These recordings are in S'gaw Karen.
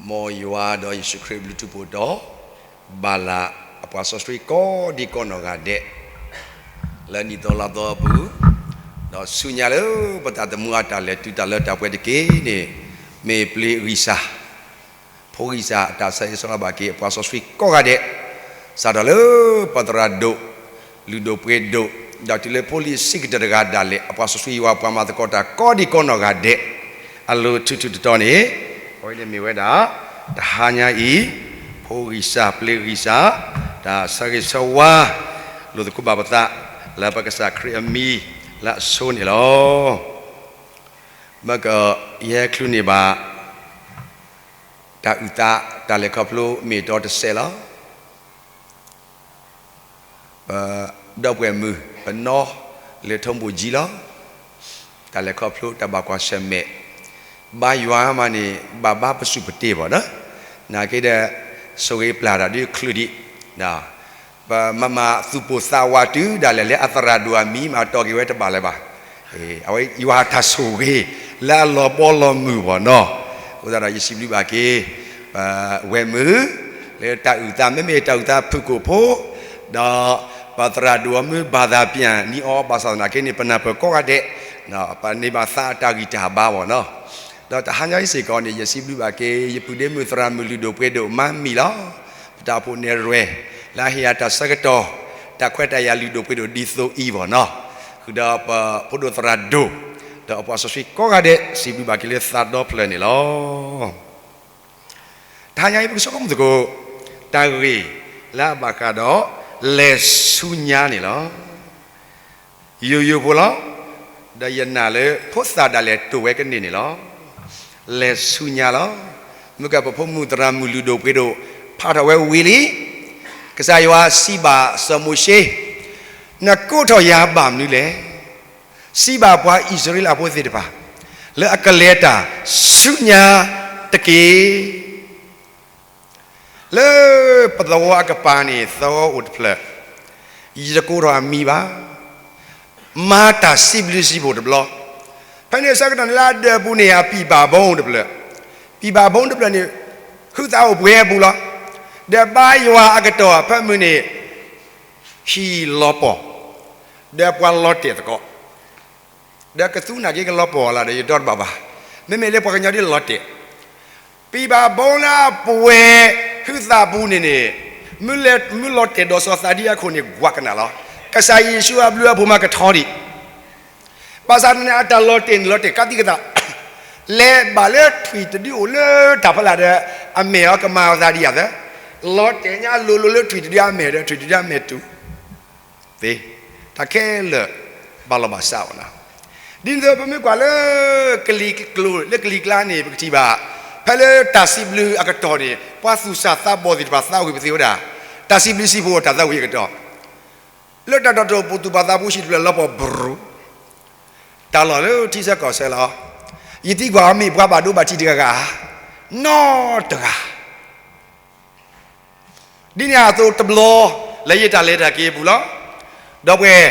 မ်ယွၤဒီးယ့ၣ်ၡူးခရံာ်ဘျုးထူးဖှိၣ်တီၤ, ဘၣ်လၢအပှၤစီဆှံကိးဒံကိးနီၢ်ဂၤဒဲး လၢနံၣ်သီလါသီအပူၤ, ဒီးဆူညါလၢပသးသမူအတၢ်လဲၤတုၤတၢ်လၢတၢ်ပှဲၤတက့ၢ်န့ၣ်, မ့ၢ်ပျ့ၤဂံၢ်စၢ် ဖိဂံၢ်စၢ်အတၢ်ဆၢဂ့ၤဆၢဝါဘၣ်က့ၤ အပှၤစီဆှံကိးဂၤဒဲး, စးထီၣ်လၢပသရၣ်ဒိၣ်, လုၢ်ဒိၣ်ပှ့ၤဒိၣ်, ဒီးတုၤလၢဖိလံၤဆံးကတၢၢ်တဂၤဒၣ်လဲာ် အပှၤစီဆှံယွၤပှၤမၤသကိးတၢ်ကိးဒံကိးနီၢ်ဂၤဒဲး, အလိၤထူးထူးတီၤတီၤန့ၣ်, အဝဲန့ၣ်မ့ၢ်ဝဲဒၣ် တဟါညါအံၤ ဖိဂံၢ်စၢ်ပျ့ၤဂံၢ်စၢ် တၢ်ဆၢဂ့ၤဆၢဝါ လိာ်သကိးဘၣ်ပသး လၢပကစၢ်ခရံာ်အမံၤလၢအဆိန့ၣ်လီၤ. မ့ၢ်ကယဟဲချုးန့ၢ်ဘၣ် တၢ်အုၣ်သး တၢ်လဲၤခီဖျိမ့ၢ်တီတစဲးလီၤ. ပဒီပုၢ်ဝဲၢ်မုၣ် ပနီၢ်လၢထိးဘိၣ်ကၠံလီၤ. တၢ်လဲၤခီဖျိတၢ်ဘၣ်ကွၢ်ဆၢၣ်မဲာ် ဘါယွၤမးန့ၣ် ဘၣ်ဘါပစူၢ်ပတ့ၢ်ဘၣ်ဒီး နာ်က့ဒီး ဆိၣ်ဂ့ၤပျၢ်တၢ်ဒုးချုးဒံး ပမၤမၤသူၣ်ပိၢ်သးဝးတုၤဒၣ်လဲာ်လၢအသရၣ်ဒိၣ်အမံၤမးတီၢ်က့ၤဝဲတဘၣ်လၢၤဘၣ်. အဝဲယွၤတၢ်ဆိၣ်ဂ့ၤ လၢအလီၤဘီလီၤမုၢ်ဘၣ်နီၤ. အဃိသတးဒီးယစံးဘျုးဘၣ်က့ၤ ပဝဲၢ်မုၣ် လၢတၢ်အုၣ်သး မ့မ့ၢ်တၢ်အုၣ်သးဖုၣ်ကိာ်ဖိ ဒီးပသရၣ်ဒိၣ်အမုၢ်ဘၣ်သးပၠၣ်နံၤအီၤ ဘၣ်ဆၣ်သနာ်က့န့ၣ် ပနၢ်ပၢၢ်ကိးဂၤဒဲး ပန့ၢ်ဘၣ်သးအတၢ်ဂံၢ်တၢ်ဘါဘၣ်နီၤ. ဒီးတဟါညါအံၤစ့ၢ်ကီးန့ၣ် ယစံးဘျုးဘၣ်က့ၤ ယပုၢ်ဒ့မုၣ်သရၣ်မုၣ်လုၢ်ဒိၣ်ပှ့ၤဒိၣ်မါမံၤလီၤ. ပတၢ်အိၣ်ဖှိၣ်နဲၣ်ရွဲၣ် လၢအဟ့ၣ်ယၤတၢ်ဆၢကတီၢ် တၢ်ခွဲးတၢ်ယာ်လုၢ်ဒိၣ်ပှ့ၤဒိၣ်ဒ်သိးအံၤဘၣ်နီၤ. ဃုာ်ဒီးပဖိဒိၣ်သရၣ်ဒိၣ် ဒီးအပှၤစီဆှံကိးဂၤဒဲး စံးဘျုးဘၣ်က့ၤလၢသးဒီဖျၢၣ်န့ၣ်လီၤ. တဟါညါအံၤပကဆိကမိၣ်သကိး တၢ်ဂ့ၢ်လၢအဘၣ်ဃးဒီး လဲၤဆူညါန့ၣ်လီၤ. ယိယိဖိလီၤ. ဒီးယနာ်လၢဖိသၣ်ဒၣ်လဲာ်တိာ်ဝဲကန့ၢ်န့ၣ်လီၤ. လဲၤဆူညါလီၤ. မ့ၢ်ကပဖိမုၣ်သရၣ်မုၣ်လုၢ်ဒိၣ်ပှ့ၤဒိၣ် ဖးထီၣ်ဝဲဝံၤလံ. ကစၢ်ယွၤစံးဘၣ်စီၤမိၤၡ့, နကိးထီၣ်ယၤဘၣ်မနုၤလဲၣ်. စံးဘၣ်ပှၤအံၣ်စရ့လးဖိသ့ၣ်တဖၣ် လၢအကလဲၤတၢ်ဆူညါတက့ၢ်. လၢပသဝီအကပၤန့ၣ် သဝီအိၣ်တဖျၢၣ်, ယတကိးထီၣ်အမံၤဘၣ်, မၤတၢ်စံးဘျုးစံးဖှိၣ်တဘျီ, ဖဲန့ၣ်ဆၢကတီၢ်န့ၣ်လၢအဒၢးပူၤန့ၣ် အပံာ်ဘၣ်ဘီတဖျၢၣ်, ပံာ်ဘၣ်ဘီတဖျၢၣ်န့ၣ် ဟုသးအိၣ်ပှဲၤပူၤလီၤ. ဒီးဘါယွၤအကတီၢ်ဖၢမုၢ်န့ၣ် ဟံၣ်လီၤပှီၢ်, ဒီးပှၤလီၤတဲာ်သကိး ဒီးကသူနာ်က့ကလီၤပှီၢ်လၢဒီးယဒီတဘၣ်ဘၣ်, မ့မ့ၢ်လၢပှၤကညီဒ်လီၤတဲာ်, ပံာ်ဘၣ်ဘီလၢအပှဲၤဟုသးပူၤန့ၣ်န့ၣ်, မ့ၢ်လီၤတဲာ်ဒီးစီၤသးဒံအခိၣ်န့ၣ် ကွၢ်ကနၣ်လီၤ. ကစၢ်ယ့ၣ်ၡူးအဘျုးအဖှိၣ်မးကထီဒံး, ဘၣ်ဆၣ်န့ၣ် အတၢ်လီၤတဲာ်န့ၣ်လီၤတဲာ်ကးသံကသး, လဲၤဘၣ်လၢထွံၣ်တဒုအိၣ်လၢတၢ်ဖီလာ်ဒီး အမဲာ်အီၤကမၤအသးဒံးယၤသၢ, လီၤတဲာ်ညါလိၤလိၤလၢထွံၣ်တဒုအမဲာ်ဒီးထွံၣ်တဒုအမဲာ်တူၢ် သ့, တၢ်ခဲလၢာ်ဘၣ်လီၤဘၣ်စးဝဲလီၤ. ဒ်န့ၣ်အသိးပမ့ၢ်ကွၢ်လၢ ကလံၤကျိာ်လၢကလံၤကျါန့ၣ် ပကထံၣ်ဘၣ်, ဖဲလၢတၢ်စံးဘျုးအကတီၢ်န့ၣ် ပှၤသူၣ်စၢ်သးဘီၣ်သ့ၣ်တဖၣ်သးဝံၣ်ပသ့ဝဲဒၣ်, တၢ်စံးဘျုးစံးဖှိၣ်အတၢ်သးဝံၣ်အကတီၢ်, လၢတၢ်တီၣ်တြိာ်ပူၤသူၣ်ပာ်သးဖိဟံၣ်တဖျၢၣ်လီၤပှီၢ်ဘြူၤ, တၢ်လီၢ်လၢထံဆၢကီၢ်ဆၢလီၤ. ယသံကွၢ်အီၤမ့ၢ်ပှၤဘၣ်ဒိဘၣ်ထံးတဂၤဂၤဧါ, နီတဂၤ ဒ်န့ၣ်အသိးတဘျီ လၢယတၢ်လဲၤတၢ်က့ၤအပူၤလီၤ. ဒီပုၢ်ဝဲၢ်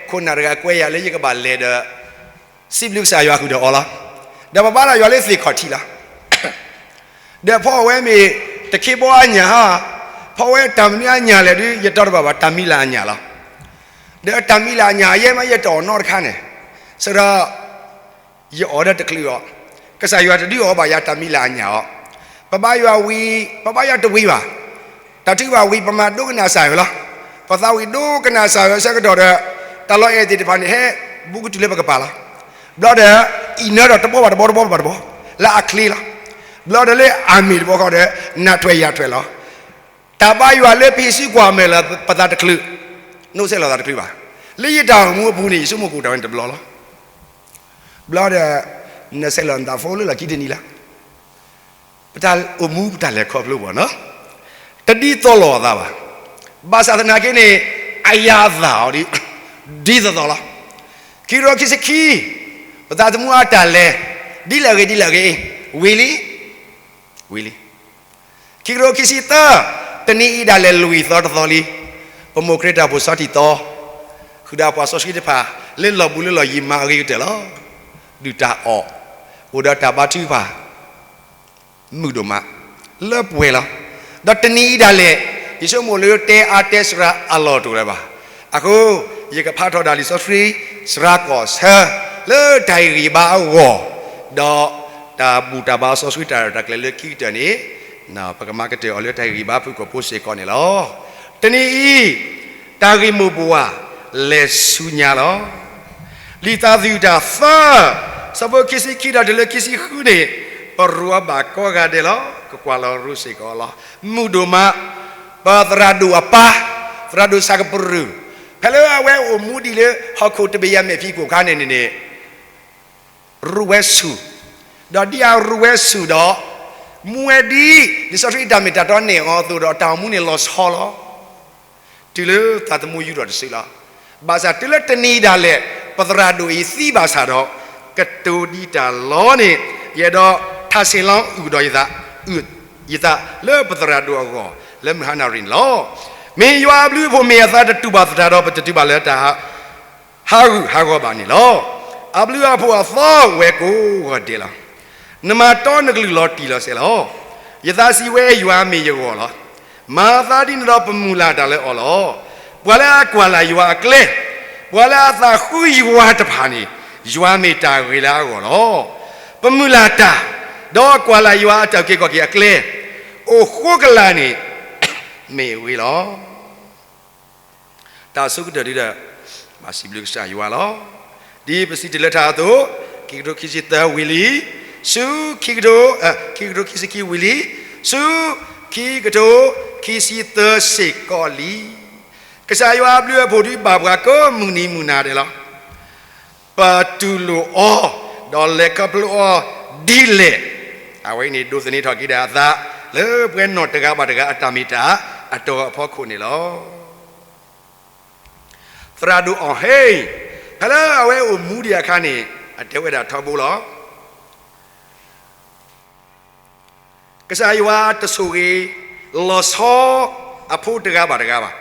ခိၣ်နၢ်တဂၤကွဲးယၤလၢယကဘၣ်လဲၤဒီး စံးဘျုးကစၢ်ယွၤဃုာ်ဒီးအီၤလီၤ. ဒီးပဘါထီၣ်ယွၤလၢသ့ၣ်ခီၣ်ထံးလီၤ. ဒီးဖီအဝဲမ့ၢ်တခ့ဘီအညၣ်ဧါ, ဖီဝဲတၢ်မနုၤအညၣ်လဲၣ်ဒုး ယတီတဘၣ်ဘၣ် တၢ်မံၤလၢ်အညၣ်လီၤ. ဒီးတၢ်မံၤလၢ်အညၣ်အယဲမး ယတအီၣ်နီတခါန့ၣ်, ဆၢဒီး ယအီၣ်ဒီးတချုးအီၤ, ကစၢ်ယွၤတဒုးအီၣ်ဘၣ်ယၤတၢ်မံၤလၢ်အညၣ်အီၤ, ပဘါယွၤဝံၤ ပဘါယွၤတဝံၤဘၣ်, တၢ်ထုကဖၣ်ဝံၤ ပမၤဒိကနၣ်စၢ်ဝဲလီၤ. ပသးဝံၣ်ဒိကနၣ်စၢ်ဝဲဆၢကတီၢ်ဒီး တၢ်လီၤအဲၣ်သ့ၣ်တဖၣ်န့ၣ် ဟဲဘူးကတုၤလၢပကပၤလီၤ. ဘျီဒီး အံၣ်နၢဒီးတဘီဘၣ်တဘီ တဘီဘၣ်တဘီ လၢအချ့လီၤ. ဘျီဒီးလၢအမ့ၢ်တဘီဃီဒီး နၤထွဲယၤထွဲလီၤ. တၢ်ဘါယွၤလၢပဟံးစုကွၢ်မဲာ်လၢ ပသးတချုး, နအိၣ်ဆဲးလီၤသးတချုးဘၣ်. လၢယတၢ်အိၣ်မူအပူၤန့ၣ် ယဆိကမိၣ်ကွၢ်တၢ်ဝဲန့ၣ်တဘျီလီၤ. ဘျီဒီး နဆဲးလီၤနသးဖိလၢလီၢ်ခံတနံၤလီၤ. ပတၢ်အိၣ်မူပတၢ်လဲၤခီဖျိဘၣ်နီၤ, တဒ်သိးလိာ်အသးဘၣ်. ဘၣ်ဆၣ်သနာ်က့န့ၣ် အယၤအသၣ်အီၤ ဒ်သိးသိးလီၤ. ခံကထိခံဆံခံ ပသးသမူအတၢ်လဲၤ ဒ်လဲၣ်ဂ့ၤဒ်လဲၣ်ဂ့ၤ ဝံၤလံ, ဝံၤလံ. ခံကထိခံဆံသၢ တနံၤအံၤဒၣ်လဲာ်လွံၢ်သီတသီလံ. ပမိၢ်ခရံာ်တၢ်အိၣ်ဖှိၣ်ဆီထံၣ်သီ ဃုာ်ဒီးပှၤစီဆှံတဖၣ် လၢလီၢ်ဘူးလၢလီၢ်ယံၤမၤအဂ့ၤကတၢၢ်လီၤ. ဒုၣ်တၢ်အီၣ် အိၣ်ဒီးတၢ်ဘါထုကဖၣ် မုာ်ဒိၣ်မး. လၢပှဲၤလီၤ. ဒီးတနံၤအံၤဒၣ်လဲာ် ယဆိကမိၣ်လၢတဲအါတဲစှၤအလီၢ်တအိၣ်လၢၤဘၣ်. အဃိ ယကဖးထီၣ်ဒၣ်လံာ်စီဆှံ စှၤကီၢ်ဆၢ လၢတၢ်ဟ့ၣ်ဂံၢ်ဘါအဂီၢ်, ဒီးတၢ်ဘူၣ်တၢ်ဘါစီဆှံတၢ်ရဲၣ်တၢ်ကျဲၤလၢခံကတၢၢ်န့ၣ် ပကမၤကတၢၢ်အီၤလၢတၢ်ဟ့ၣ်ဂံၢ်ဘါဖုၣ်ကိာ်ဖိစ့ၢ်ကီးန့ၣ်လီၤ. တနံၤအံၤ တၢ်ဂ့ၢ်မိၢ်ပှၢ် လဲၤဆူညါလီၤ. လံာ်သးသယုၢ်တၢ်သၢ ဆၢဖိခံဆံခံဒီးတုၤလၢခံဆံဃုန့ၣ် ပရိအီၤဘၣ်ကိးဂၤဒဲးလီၤ. ကကွၢ်လီၤရူစ့ၢ်ကီးလီၤ. မုၢ်ဒိၣ်မး ပသရၣ်ဒိၣ်အပၢ် သရၣ်ဒိၣ်ဆၣ်ကပရူၢ် ဖဲလၢအဝဲအိၣ်မူဒံးလၢဟီၣ်ခိၣ်တဘ့ၣ်ယၤမဲာ်ဖံးခိၣ်အခါန့ၣ်န့ၣ်န့ၣ် ရူဝဲဆူၣ်, ဒီးဒ်အရူဝဲဆူၣ်ဒီး မူဝဲဒ် လံာ်စီဆှံတၢ်မ့ၢ်တၢ်တီန့ၢ်အီၤအသိးဒီး တၢ်အိၣ်မူန့ၣ်လီၤဆီလီၤ. တုၤလၢသးသမူယူၢ်ထီၣ်တစုလီၤ. ဘၣ်ဆၣ်တုၤလၢတနံၤဒၣ်လဲာ် ပသရၣ်ဒိၣ်အံၤသံဘၣ်ဆၣ်ဒီး ကတိၤဒံးတၢ်လီၤန့ၣ် ယအဲၣ်ဒိးထးဆ့လီၤအုၣ်ဒီးယသး, အုၣ်ယသးလၢပသရၣ်ဒိၣ်အဂီၢ် လၢမုၢ်ဟါနၣ်ရံၣ်န့ၣ်လီၤ. မ့ၢ်ယွၤအဘျုးအဖှိၣ်မ့ၢ်အသးတတူၢ်ဘၣ်သတးဒီး ပတတုၤဘၣ်လၢတၢ် ဟးဂူာ်ဟးဂီၤဘၣ်န့ၣ်လီၤ. အဘျုးအဖှိၣ်အသီဝဲကိးဂၤဒဲးလီၤ. နမၤတီနကလုၢ်လီၤတံၢ်လီၤဆဲးလီၤ. ယသးစံးဝဲယွၤမ့ၢ်ယဂီၢ်လီၤ. မၤသးဒ်န့ၣ်ဒီးပမုၢ်လၢ်တၢ်လၢအီၤလီၤ. ပှၤလၢအကွၢ်လၢ်ယွၤအကျဲ, ပှၤလၢအသးဃုယွၤတဖၣ်န့ၣ် ယွၤမ့ၢ်တၢ်ဂ့ၤလၢအဂီၢ်လီၤ. ပမုၢ်လၢ်တၢ်, ဒီးကွၢ်လၢ်ယွၤအတၢ်အုၣ်က့ၤခီၣ်က့ၤအကျဲ, အိၣ်ဃိကလာ်န့ၣ် မ့ၢ်အဂ့ၤလီၤ. တၢ်ဆိကတၢၢ်ဒုဒီး ဘၣ်စံးဘျုးကစၢ်ယွၤလီၤ. ဒ်ပစံးတၢ်လၢထါအသိး, ခံကထိခံဆံသၢဝံၤလံ, ဆူခံကထိ, ခံကထိခံဆံခံဝံၤလံ, ဆူခံကထိခံဆံသၢစ့ၢ်ကီးလံ. ကစၢ်ယွၤအဘျုးအဖှိၣ်ဒုဘၣ်ပှၤကိးမုၢ်နံၤမုၢ်နၤဒဲးလီၤ. ပတူၢ်လိာ်အီၤ, ဒီးလဲၤခီဖျိအီၤဒ်လဲၣ်. အဝဲအံၤန့ၣ် ဒိးသန့ၤထီၣ်က့ၤဒၣ်အသး လၢပှၤနီၢ်တဂၤဘၣ်တဂၤအတၢ်မ့ၢ်တၢ်အတီၤအဖီခိၣ်န့ၣ်လီၤ. သရၣ်ဒိၣ်အီၣ်ဟ့ၣ်, ဖဲလၢအဝဲအိၣ်မူဒံးအခါန့ၣ် အတဲဝဲဒၣ်ထီဘိလီၤ. ကစၢ်ယွၤတဆိၣ်ဂ့ၤလီၤဆီအဖိတဂၤဘၣ်တဂၤဘၣ်.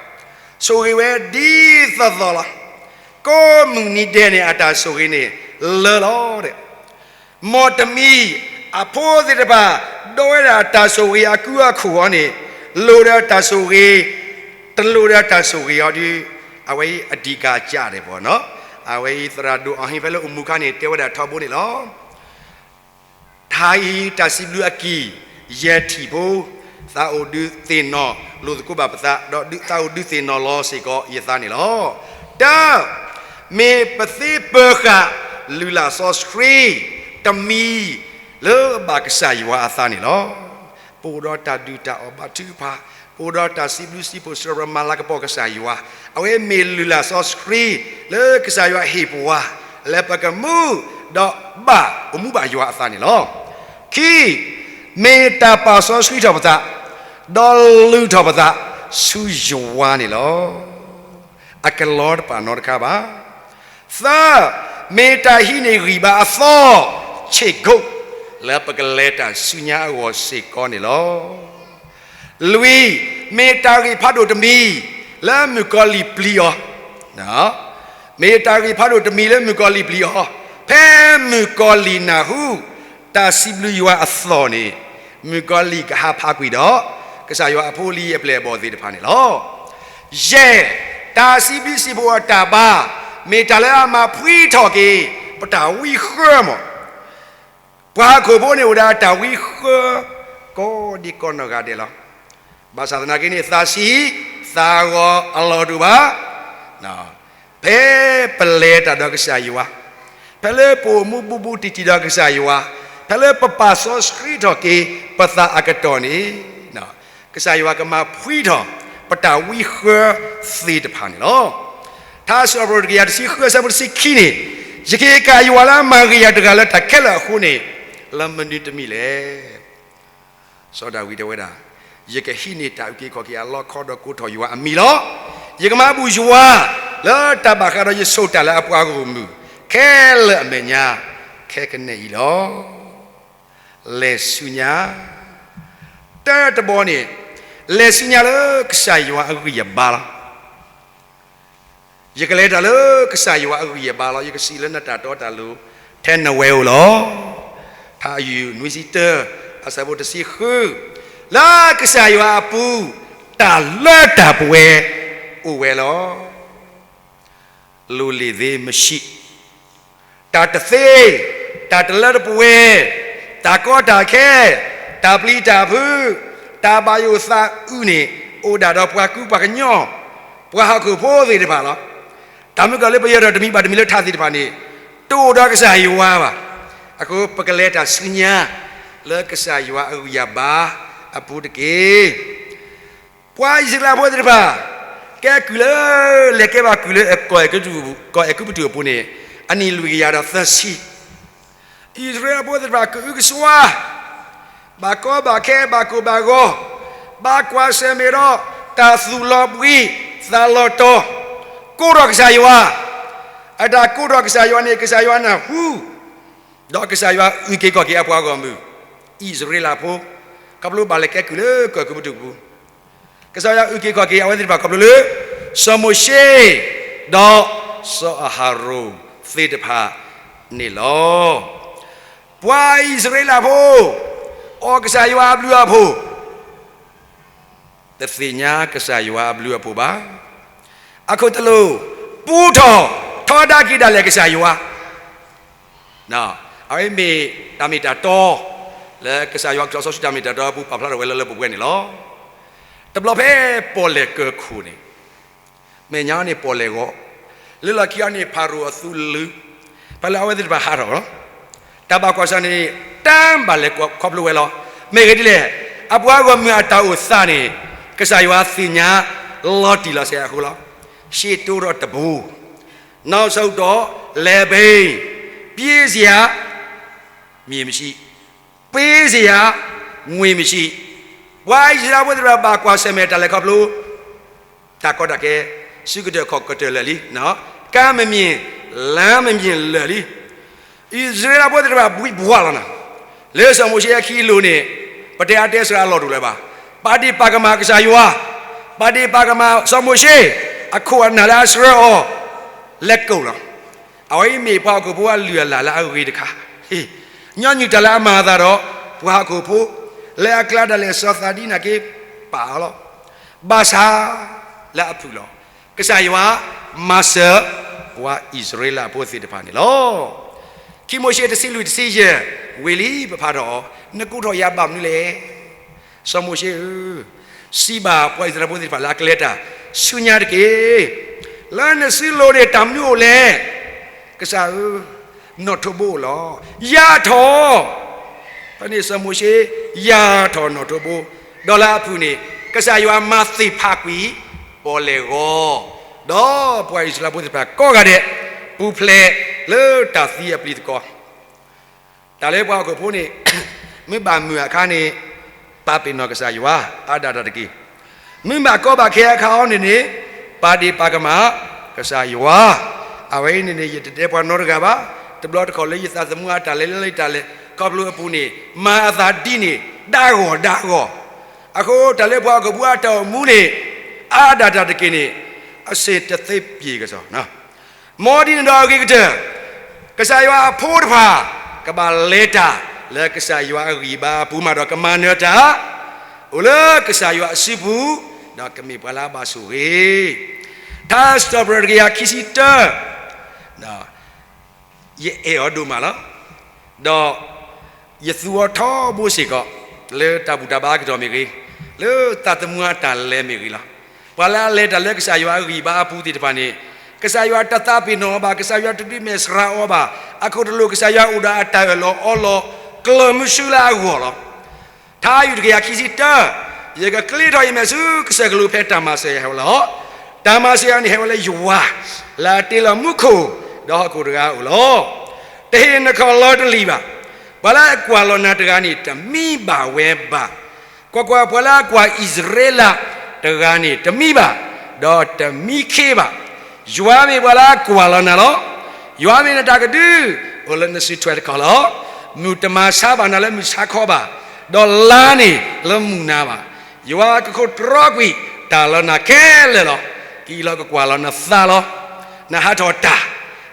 ဆိၣ်ဂ့ၤဝဲဒ်သိးသိးလီၤ. ကိးမုၢ်နံၤဒဲးန့ၣ် အတၢ်ဆိၣ်ဂ့ၤန့ၣ်လၢလီၤဒီး မ်တမံၤ အဖိသ့ၣ်တဖၣ် ဒိးဝဲဒၣ်တၢ်ဆိၣ်ဂ့ၤအကူအခိၣ်အီၤန့ၣ် လိၣ်ဒီးတၢ်ဆိၣ်ဂ့ၤ, တလိၣ်ဒီးတၢ်ဆိၣ်ဂ့ၤအီၤဒု အဝဲအံၤအဓိကကျဲးန့ၣ်ပှၤနီၤ. အဝဲအံၤသရၣ်ဒိၣ်အီၣ်ဟ့ၣ်ဖဲလၢအိၣ်မူအခါန့ၣ် တဲဝဲဒၣ်ထီဘိန့ၣ်လီၤ. ထါအံၤတၢ်စံးဘျုးအကံၢ် ယဲၢ်ထံၣ်ဖိ, သးအိၣ်ဒုးသ့ၣ်နီၣ်လိာ်သကိးဘၣ်ပသး, ဒီးသးအိၣ်ဒုးသ့ၣ်နီၣ်လီၤစ့ၢ်ကီးယသးန့ၣ်လီၤ. တၢ်, မ့ၢ်ပသ့ပၢၤဃာ်လုၢ်လၢ်စီဆှံတမံၤ လၢဘၣ်ကစၢ်ယွၤအသးန့ၣ်လီၤ. ပအိၣ်ဒီးတၢ်ဒုၣ်တၢ်အီၣ်ဘါထုကဖၣ်, ပအိၣ်ဒီးတၢ်စံးဘျုးစံးဖှိၣ်စံးထီၣ်ပတြၢၤမၤလၤကပီၤကစၢ်ယွၤ, အဝဲမ့ၢ်လုၢ်လၢ်စီဆှံ လၢကစၢ်ယွၤဟ့ၣ်ပှၤ လၢပကမူ ဒီးဘၣ်အိၣ်မူဘၣ်ယွၤအသးန့ၣ်လီၤ. ခံ, မ့ၢ်တၢ်ပာ်စီဆှံထီၣ်ပသး, ဒီးလုၢ်ထီၣ်ပသးဆူယွၤန့ၣ်လီၤ. အကလီတပာ်နီတခါဘၣ်. သၢ, မ့ၢ်တၢ်ဟံးန့ၢ်ဂံၢ်ဘါအသီ, ဆ့ၣ်ကိး, လၢပကလဲၤတၢ်ဆူညါအဂီၢ်စ့ၢ်ကီးန့ၣ်လီၤ. လွံၢ်, မ့ၢ်တၢ်ဂ့ၢ်ဖးဒိၣ်တမံၤ လၢမုၣ်ကီၤလံၢ်ပျံၤအီၤ, မ့ၢ်တၢ်ဂ့ၢ်ဖးဒိၣ်တမံၤလၢမုၣ်ကီၤလံၢ်ပျံၤအီၤ, ဖဲမုၣ်ကီၤလံၢ်နၢ်ဟူ တၢ်စံးဘျုးယွၤအသီၣ်န့ၣ်, မုၣ်ကီၤလံၢ်ကဟးဖးကွံာ်ဒီး ကစၢ်ယွၤအဖိအလံၤအပျဲၢ်အဘီၣ်သ့ၣ်တဖၣ်န့ၣ်လီၤ. ယဲၢ်, တၢ်စံးဘျုးစံးဖှိၣ်အတၢ်ဘါ မ့ၢ်တၢ်လၢအမၤဖှံထီၣ်က့ၤ ပတၢ်ဝံဃၢမး. ပှၤဟီၣ်ခိၣ်ဖိန့ၣ်အိၣ်ဒီးတၢ်ဝံဃၢ ကိးဒံကိးနီၢ်ဂၤဒဲးလီၤ. ဘၣ်ဆၣ်သနာ်က့န့ၣ် သးဆံးသးဂီၤအလီၢ်တအိၣ်ဘၣ်. ဖဲပလဲၤတၢ်ဒီးကစၢ်ယွၤ, ဖဲလၢပအိၣ်မူဘူးဘူးတံၢ်တံၢ်ဒီးကစၢ်ယွၤ, ဖဲလၢပပာ်စီဆှံထီၣ်က့ၤပသးအကတီၢ်န့ၣ်, ကစၢ်ယွၤကမၤဖှံထီၣ် ပတၢ်ဝံဃၢသ့ၣ်တဖၣ်န့ၣ်လီၤ. ထါစံးထီၣ်ပတြၢၤတကယၤတဆံဃုအဆၢဖိတဆံခံန့ၣ်, ယက့ၤကၢ်ယွၤလၢအမၤဂ့ၤယၤတဂၤလၢတၢ်ခဲလၢာ်အဃိန့ၣ်, လၢမနုၤတမံၤလဲၣ်. စီၤဒၤဝံးတဲဝဲဒၣ်, ယကဟံးန့ၢ်တၢ်အုၣ်က့ၤခီၣ်က့ၤအလီခီဒီးကိးထီၣ်ယွၤအမံၤလီၤ. ယကမၤဘူၣ်ယွၤ လၢတၢ်ဘၣ်ဃးဒီးယစိာ်တၢ်လၢအပှၤဂီၢ်မုၢ် ခဲလၢာ်အမဲာ်ညါ ခဲကနံၣ်အံၤလီၤ. လဲၤဆူညါ, တၢတဘီန့ၣ်, လဲၤဆူညါလၢကစၢ်ယွၤအဂံၢ်အဘါလီၤ. ယကလဲၤတၢ်လၢကစၢ်ယွၤအဂံၢ်အဘါလီၤ. ယကစံးလၢနတၢ်တီတၢ်လိၤ ထဲနဝဲဧိၤလီၤ. ထါအယုၢ်နွံဆံတၢ အဆၢဖိတဆံဃု, လၢကစၢ်ယွၤအပူၤ တၢ်လၢတၢ်ပှဲၤအိၣ်ဝဲလီၤ. လိၣ်လ့ၣ်သ့မဆံး, တၢ်တသ့, တၢ်တလၢတပှဲၤ, တၢ်ကီတၢ်ခဲ, တၢ်ပျံၤတၢ်ဖုး, တၢ်ဘၣ်ယိၣ်သးအုးန့ၣ် အိၣ်ဒၣ်ဒီးပှၤကူပှၤကညီ, ပှၤဟီၣ်ခိၣ်ဖိသ့ၣ်တဖၣ်လီၤ. တၢ်မုၢ်ကီၢ်လၢပယဲၢ်ထီၣ်တမံၤဘၣ်တမံၤလၢထးသ့ၣ်တဖၣ်န့ၣ် တအိၣ်ဒီးကစၢ်ယွၤဘၣ်. အဃိပကလဲၤတၢ်ဆူညါ လၢကစၢ်ယွၤအဂံၢ်အဘါအပူၤတက့ၢ်. ပှၤအံၣ်စရ့လးဖိသ့ၣ်တဖၣ် ကဲကုၢ်လၢ လဲၤကဲဘၣ်ကုၢ်လၢကီၢ်အဲၤကူပတူးအပူၤန့ၣ် အနံၣ်လွံၢ်ကယၤဒီးသၢဆံ, အံၣ်စရ့လးဖိသ့ၣ်တဖၣ် ကအုကစွါ, ဘၣ်ကီဘၣ်ခဲ ဘၣ်ကိၢ်ဘၣ်ဂီၤ, ဘၣ်ကွၢ်ဆၢၣ်မဲာ်ဒီး တၢ်သူၣ်လီၤဘှံး သးလီၤတီၤ, ကိးထီၣ်ကစၢ်ယွၤ, အတၢ်ကိးထီၣ်ကစၢ်ယွၤန့ၣ် ကစၢ်ယွၤနၢ်ဟူ ဒီးကစၢ်ယွၤအုၣ်က့ၤခီၣ်က့ၤအပှၤဂီၢ်မုၢ် အံၣ်စရ့လးဖိ, ခီဖျိဘၣ်လဲၤကဲကုၢ်လၢကီၢ်အဲၤကူပတူးအပူၤ, ကစၢ်ယွၤအုၣ်က့ၤခီၣ်က့ၤအဝဲသ့ၣ်တဖၣ်ခီဖျိလၢ စီၤမိၤၡ့ ဒီးစီၤအၤဟရိၣ်သ့ၣ်တဖၣ်န့ၣ်လီၤ. ပှၤအံၣ်စရ့လးဖိ အီၣ်ကစၢ်ယွၤအဘျုးအဖှိၣ် တသ့ၣ်ညါကစၢ်ယွၤအဘျုးအဖှိၣ်ဘၣ်. အခိၣ်သလုး ပူထီၣ်ထီဒါက့ၤဒၣ်လဲာ်ကစၢ်ယွၤ, အဝဲမ့ၢ်တၢ်မ့ၢ်တၢ်တီ လၢကစၢ်ယွၤကစီၣ်စီဆှံတၢ်မ့ၢ်တၢ်တီအပူၤ ပာ်ဖျါထီၣ်ဝဲလၢလၢပှဲၤပှဲၤန့ၣ်လီၤ. တဘျီဖဲပီၣ်လဲၣ်ကၢၢ်ခိၣ်န့ၣ် မဲာ်ညါန့ၣ်ပီၣ်လဲၣ်ဂီၤ, လၢလီၢ်ခံအံၤန့ၣ် ဖၤရိၤအသူလုၢ်, ဖဲလၢအဝဲသ့ၣ်တဖၣ်ဟးထီၣ်လီၤ. တၢ်ဘၣ်ကွၢ်ဆၢၣ်န့ၣ် တၢ်ဘၣ်လဲၤခီဖျိဝဲလီၤ. မ့ၢ်ဂ့ၢ်ဒ်လဲၣ်, အပှၤဂီၢ်မုၢ်အတၢ်အိၣ်သးန့ၣ် ကစၢ်ယွၤသ့ၣ်ညါလီၤတံၢ်လီၤဆဲးအဃိလီၤ. ရှေ့တိုးတော့တံပိုး, နောက်ဆုတ်တော့လည်ပင်း, ပြေးစရာ မြေမရှိ, ပေးစရာ ငွေမရှိ. ပှၤအံၣ်စရ့လးဖိသ့ၣ်တဖၣ်ဘၣ်ကွၢ်ဆၢၣ်မဲာ်တၢ်လဲၤခီဖျိ တၢ်ကီတၢ်ခဲ, စုကတၢၢ်ခီၣ်ကတၢၢ်လၢာ်လံ, ကမ်းမမြင် လမ်းမမြင် လၢာ်လံ. အံၣ်စရ့လးဖိသ့ၣ်တဖၣ် ဘှံးဘှီးလီၤနၤ, လၢစီၤမိၤၡ့အခံအလိၤန့ၣ် ပတဲအါတဲစှၤအလီၢ်တအိၣ်လၢၤဘၣ်. ပာ်ဒ့ၣ်ပာ်ကမၣ်ကစၢ်ယွၤ, ပာ်ဒ့ၣ်ပာ်ကမၣ်စီၤမိၤၡ့, အခိၣ်အနၢ်လၢအဆှၢအီၤ လဲၤကိာ်လီၤ. အဝဲအံၤမ့ၢ်ပှၤဟီၣ်ခိၣ်ဖိအလုၢ်အလၢ်လၢအဂ့ၤတခါ, ညီနုၢ်တၢ်လၢအမၤအသးဒီး ပှၤဟီၣ်ခိၣ်ဖိ, လၢအကျါဒၣ်လဲာ်စီၤသးဒံနာ်က့ၤ ပာ်အီၤလီၤ. ဘၣ်ဆၣ် လၢအဖုၣ်လီၤ. ကစၢ်ယွၤ မၤစၢၤ ပှၤအံၣ်စရ့လးဖိသ့ၣ်တဖၣ်န့ၣ်လီၤ. ခံမိၤၡ့တဆံလွံၢ်တဆံယဲၢ် ဝံၤလံပဖးထီၣ်အီၤ, နကိးထီၣ်ယၤဘၣ်မနုၤလဲၣ်. စီၤမိၤၡ့ဧၢ, စံးဘၣ်ပှၤအံၣ်စရ့လးဖိသ့ၣ်တဖၣ်လၢအကျဲတၢ်ဆူညါတက့ၢ်. လၢနစုလိၤန့ၣ်တၢ်မနုၤအိၣ်လဲၣ်. ကစၢ်ဧၢ, နီၣ်ထိးဘိအိၣ်လီၤ. ယၤထီၣ်, ဖဲန့ၣ်စီၤမိၤၡ့ ယၤထီၣ်နီၣ်ထိးဘိ, ဒီးလၢအဖုၣ်န့ၣ် ကစၢ်ယွၤမၤသ့ၣ်ဖးကွံာ် ပီၣ်လဲၣ်ဂီၤ, ဒီးပှၤအံၣ်စရ့လးဖိသ့ၣ်တဖၣ်ကိးဂၤဒဲး ပူၤဖျဲးလၢတၢ်သံအပျံၤသကိး တၢ်လၢပှၤဟီၣ်ခိၣ်ဖိန့ၣ် မ့ၢ်ဘၣ်မုာ်အခါန့ၣ် ပာ်ပ့ၤနီၣ်ကစၢ်ယွၤ အါဒၣ်တၢ်တက့ၢ်. မ့ၢ်ဘၣ်ကီဘၣ်ခဲအခါအံၤန့ၣ်န့ၣ် ပာ်ဒ့ၣ်ပာ်ကမၣ်ကစၢ်ယွၤ. အဝဲအံၤန့ၣ်န့ၣ် ယတတဲပှၤနီတဂၤဘၣ်. တဘျီတခီၣ်လၢယသးသမူအတၢ်လဲၤလၢယတၢ်လဲၤခီဖျိအပူၤန့ၣ် မၤအသးဒ်န့ၣ် ဒၣ်ဂီၢ်ဒၣ်ဂီၢ်. အဃိတၢ်လၢပှၤဟီၣ်ခိၣ်ဖိအတၢ်အိၣ်မူန့ၣ် အါဒၣ်တၢ်တက့ၢ်န့ၣ် အဆင်တသင့်ပြေကစီၣ် မ်ဒ်န့ၣ်ဒီးအဂ့ၤကတၢၢ် ကစၢ်ယွၤအဖိတဖၣ် ကဘၣ်လဲၤတၢ်လၢကစၢ်ယွၤအဂံၢ်ဘါအပူၤမးဒီးကမၤနၢၤတၢ် အိၣ်လၢကစၢ်ယွၤအစုပူၤ ဒီးကမ့ၢ်ပှၤလၢအဘၣ်ဆိၣ်ဂ့ၤ. ထါစံးထီၣ်ပတြၢၤတကယၤခံဆံတၢ ယအဲၣ်အီၤဒိၣ်မးလီၤ. ဒီးယသူအီၤထီဘိစ့ၢ်ကီး လၢတၢ်ဘူၣ်တၢ်ဘါအကတီၢ်မ့ၢ်ဂ့ၤ, လၢသးသမူအတၢ်လဲၤမ့ၢ်ဂ့ၤလီၤ. ပှၤလၢအလဲၤတၢ်လၢကစၢ်ယွၤအဂံၢ်ဘါအပူၤသ့ၣ်တဖၣ်န့ၣ် ကစၢ်ယွၤတသးပ့ၤနီၣ်အီၤဘၣ်, ကစၢ်ယွၤတဒုးမဲာ်စှၤအီၤဘၣ်. အခိၣ်တလိၣ်ကစၢ်ယွၤအိၣ်ဒီးအတၢ်အၢၣ်လီၤအီလီၤ ကျၢၤမုဆူလၢအဂီၢ်လီၤ. ထါယူၢ်တကယၤခံဆံတၢ ယကကျ့ထီၣ်ယမဲာ်ဆူကစၢၢ်ကလိၤဖဲတၢ်မၤစၢၤယၤဟဲဝဲလီၤ. တၢ်မၤစၢၤယၤန့ၣ်ဟဲဝဲလၢယွၤ လၢအတ့လီၤမူခိၣ် ဒီးဟီၣ်ခိၣ်တဂၤအအိၣ်လီၤ. တဟ့ၣ်နခီၣ်လီၤတလံာ်ဘၣ်. ပှၤလၢအကွၢ်လီၤနၤတဂၤန့ၣ် တမံဘၣ်ဝဲဘၣ်. ကွၢ်ကွၢ်, ပှၤလၢအကွၢ်အံၣ်စရ့လးတဂၤန့ၣ် တမံဘၣ်, ဒီးတမံခ့ဘၣ်. ယွၤမ့ၢ်ပှၤလၢအကွၢ်လီၤနၤလီၤ. ယွၤမ့ၢ်နတၢ်ကဒု အိၣ်လၢနစုထွဲတခီလီၤ. မုၢ်တမၤဆါဘၣ်နၤလၢမုၢ်ဆါခီဘၣ်, ဒီးလါန့ၣ်လၢမုၢ်နၤဘၣ်. ယွၤကခိးတြီကွံာ်တၢ်လၢနၤခဲလၢာ်လီၤ. ကအံၣ်လီၤကကွၢ်လီၤနသးလီၤ. နဟးထီၣ်တၢ်,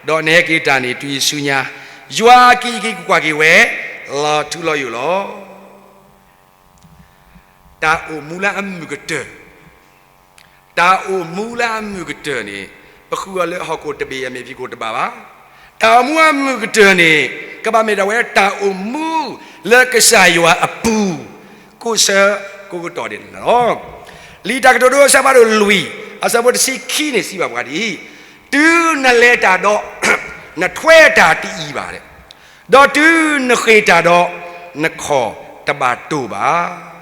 ဒီးနဟဲက့ၤတၢ်န့ၣ် တုၤဆူညါ, ယွၤအကံၢ်အက့ကကွၢ်က့ၤဝဲ လီၤထူလီၤယိာ်လီၤ. တၢ်အိၣ်မူလၢအမုာ်ကတၢၢ်, တၢ်အိၣ်မူလၢအမုာ်ကတၢၢ်န့ၣ် ပဃုအီၤလၢဟီၣ်ခိၣ်တဘ့ၣ်အမဲာ်ဖံးခိၣ်တဘၣ်ဘၣ်. တၢ်အိၣ်မူအမုာ်ကတၢၢ်န့ၣ် ကဘၣ်မ့ၢ်ဒၣ်ဝဲတၢ်အိၣ်မူလၢကစၢ်ယွၤအပူၤ ကိးဆၢကိးကတီၢ်န့ၣ်လီၤ. လံာ်တၢ်ကတိၤဒိအဆၢဖးဒိၣ်လွံၢ် အဆၢဖိတဆံခံန့ၣ် စံးဘၣ်ပှၤဒ်အံၤ, တုၤနလဲၤတၢ်ဒီး နထွဲတၢ်တအံၤဘၣ်, ဒီးတုၤနဃ့ၢ်တၢ်ဒီး နခီၣ်တဘၣ်တိၢ်ဘၣ်.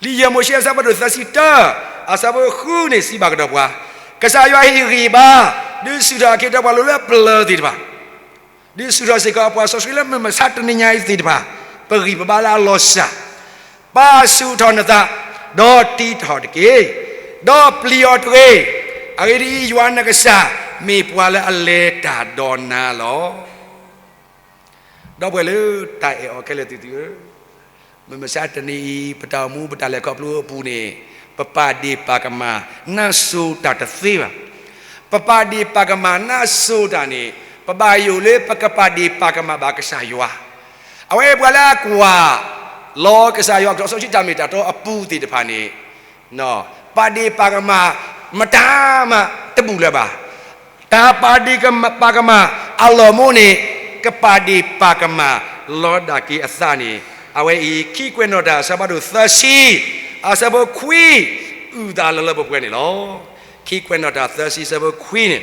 လံာ်ယဲၢ်မိၤၡ့အဆၢဖးဒိၣ်သၢဆံတၢ အဆၢဖိဃုန့ၣ် စံးဘၣ်ကဒီးပှၤ, ကစၢ်ယွၤဟ့ၣ်ဂံၢ်ဘါ ဒုးဆူၣ်ထီၣ်အခ့အပှၤလိၤလၢပျၢၤသ့ၣ်တဖၣ်, ဒုးဆူၣ်ထီၣ်စ့ၢ်ကီးအပှၤစီဆှံလၢမုၢ်မဆါတနံၤညါအံၤသ့ၣ်တဖၣ်, ပဂံၢ်ပဘါလၢအလီၤစၢ်, ပာ်ဆူၣ်ထီၣ်နသး, ဒီးတံးထီၣ်တက့ၢ်, ဒီးပျံၤအီၤတဂ့ၤ. အဂ့ၢ်ဒ်အံၤ, ယွၤနကစၢ် မ့ၢ်ပှၤလၢအလဲၤတၢ်ဒီးနၤလီၤ. ဒီပုၢ်ဝဲၢ်လၢတၢ်အဲၣ်အီၤခဲလၢာ်သ့ၣ်သုဧၢ, မုၢ်မဆါတနံၤအံၤ ပတၢ်အိၣ်မူပတၢ်လဲၤခီဖျိအပူၤန့ၣ်, ပပာ်ဒ့ၣ်ပာ်ကမၣ်နါစိၤတၢ်တသ့ဘၣ်. ပပာ်ဒ့ၣ်ပာ်ကမၣ်နါစိၤတၢ်န့ၣ်, ပဘၣ်ယိၣ်လၢပကပာ်ဒ့ၣ်ပာ်ကမၣ်ဘၣ်ကစၢ်ယွၤ. အဝဲပှၤလၢအကွၢ်လီၤကစၢ်ယွၤကထီၣ်စီဆှံတၢ်မ့ၢ်တၢ်တီအပူၤသ့ၣ်တဖၣ်န့ၣ်, ပာ်ဒ့ၣ်ပာ်ကမၣ်မတၤမးတဘူၣ်လၢၤဘၣ်. တၢ်ပာ်ဒ့ၣ်ပာ်ကမၣ်အလီၢ်မူန့ၣ်, ကပာ်ဒ့ၣ်ပာ်ကမၣ်လီၤဒၣ်က့ၤအသးန့ၣ်, အဝဲအံၤ ခံကွဲးနီၣ်တၢ်အဆၢဖးဒိၣ်သၢဆံ, အဆၢဖိခွံ, အုၣ်သးလၢလၢပှဲၤပှဲၤန့ၣ်လီၤ. ခံကွဲးနီၣ်တၢ်သၢဆံ အဆၢဖိခွံန့ၣ်,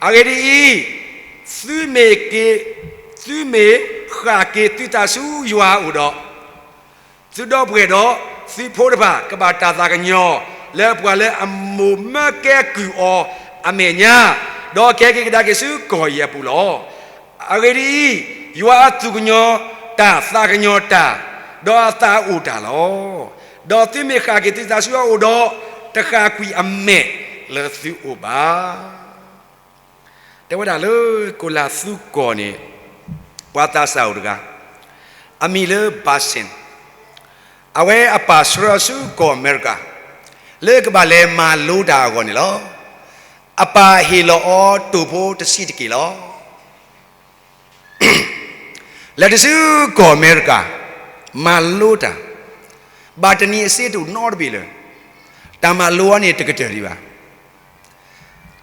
အဂ့ၢ်ဒ်အံၤ, သုမ့ၢ်က့ၤ, သုမ့ၢ်ဃၣ်က့ၤသုသးဆူယွၤအအိၣ်ဒီး သုဒီပုၢ်ဝဲၢ်ဒီးသုဖိတဖၣ် ကဘၣ်တၢ်သးကညီၤလၢပှၤလၢအမိၢ်မၢကဲကုၢ်အီၤအမဲာ်ညါ, ဒီးကဟဲက့ၤကဒါက့ၤဆူကီၢ်အံၤအပူၤလီၤ. အဂ့ၢ်ဒ်အံၤ, ယွၤအသူၣ်ကညီၤတၢ်သးကညီၤတၢ်, ဒီးအသးအိၣ်တၢ်လီၤ. ဒီးသုမ့ၢ်ဃၣ်က့ၤသုသးဆူအအိၣ်ဒီး, တဃၣ်ကွံာ်အမဲာ်လၢသုအိၣ်ဘၣ်. တဲဝဲဒၣ်လၢကိးလးသူကီၢ်န့ၣ်, ပှၤသးစၢ်အိၣ်တဂၤ, အမံၤလၢ Basin, အဝဲအပၢ်ဆှၢအီၤဆူကီၢ်အမဲရကၤ, လၢကဘၣ်လဲၤမၤလိတၢ်အဂီၢ်န့ၣ်လီၤ. အပၢ်ဟ့ၣ်လီၤအီၤတိၢ်ဖိတဆံးတက့ၢ်လီၤ. လဲၤတုၤဆူကီၢ်အမဲရကၤ, မၤလိတၢ်, ဘၣ်တနံၤအစ့တအိၣ်နီတဘ့ၣ်လၢၤ. တၢ်မၤလိအီၤန့ၣ်တကတၢၢ်ဒံးဘၣ်.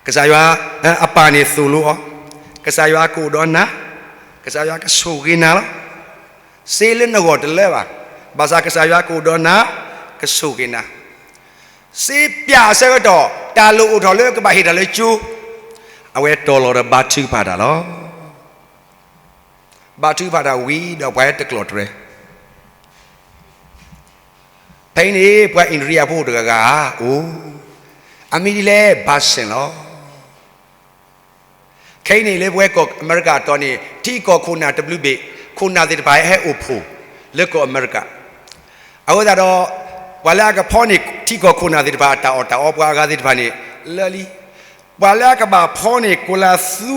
ကစၢ်ယွၤ, အပၢ်န့ၣ်သိၣ်လိအီၤ, ကစၢ်ယွၤကအိၣ်ဒီးနၤ, ကစၢ်ယွၤကဆိၣ်ဂ့ၤနၤလီၤ. စ့လၢနဂီၢ်တလၢဘၣ်, ဘၣ်ဆၣ်ကစၢ်ယွၤကအိၣ်ဒီးနၤ, ကဆိၣ်ဂ့ၤနၤ. စ့ပၠးအဆၢကတီၢ် တၢ်လိၣ်အိၣ်ထီၣ်လၢကဘၣ်ဟ့ၣ်တၢ်လၢကၠိ, အဝဲတီၤလီၤဒီးဘါထုကဖၣ်တၢ်လီၤ. ဘါထုကဖၣ်တၢ်ဝံၤဒီးပှၤဟဲတကျိးတြဲၤ ဖဲအံၤန့ၣ် ပှၤအ့ၣ်ဒြံယၤဖိတဂၤဂၤအိၣ်, အမံၤဒ်လဲၣ် Basin လီၤ. ခဲအံၤန့ၣ်လၢပဝဲကီၢ်အမဲရကၤအတီၤန့ၣ် ထံကီၢ်ခိၣ်နၢ်တဘျုးဘ့ၣ် ခိၣ်နၢ်သ့ၣ်တဖၣ်ဟဲအိၣ်ဖှိၣ်လၢကီၢ်အမဲရကၤ. အဃိသတးဒီး ပှၤလၢအကဖီန့ၢ်ထံကီၢ်ခိၣ်နၢ်သ့ၣ်တဖၣ်အတၢ်အီၣ်တၢ်အီ ပှၤအဂၤသ့ၣ်တဖၣ်န့ၣ် လၢာ်လံ. ပှၤလၢအကဘၣ်ဖီန့ၢ်ကိးလးသူ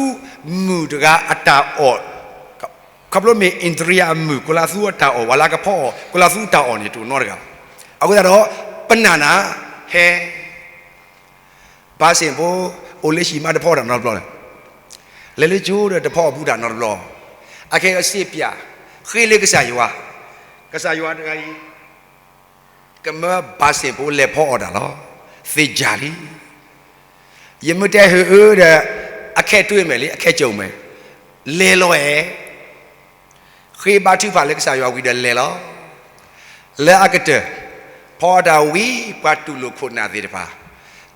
မုၢ်တဂၤအတၢ်အီၣ်, ခီဖျိမ့ၢ်အ့ၣ်ဒြံယၤအမုၢ် ကိးလးသူအတၢ်အီၣ် ပှၤလၢအကဖီအီၤ ကိးလးသူအတၢ်အီၣ်န့ၣ် တအိၣ်နီတဂၤဘၣ်. အဃိသတးဒီး ပနာ်နၤ, ဟဲ Basin ဖိ အိၣ်လၢဟံၣ်မးတဖီအီၣ်တၢ်နီတဘျီလၢၤ. လဲၤလၢကၠိဒီးတဖီအီၣ်ဘူးတၢ်နီတဘျီ. အခဲအံၤစ့ပၠး, ဃ့လၢကစၢ်ယွၤ, ကစၢ်ယွၤတဂၤအံၤ ကမၢ Basin ဖိလဲၤဖီအီၣ်တၢ်လီၤ. သ့ၣ်ယၢ်လံ. ယမ့ၢ်တဲဟုၣ်အၢဒီး အခဲတွ့မဲာ်လံ အခဲကၠိမဲာ်, လဲၤလီၤအဲၣ် ဃ့ဘါထုကဖၣ်လၢကစၢ်ယွၤဝံၤဒီးလဲၤလီၤ. လၢအကတၢၢ် ဖီအီၣ်တၢ်ဝံၤ ပှၤတူၢ်လိာ်ခိၣ်နၢ်သ့ၣ်တဖၣ်,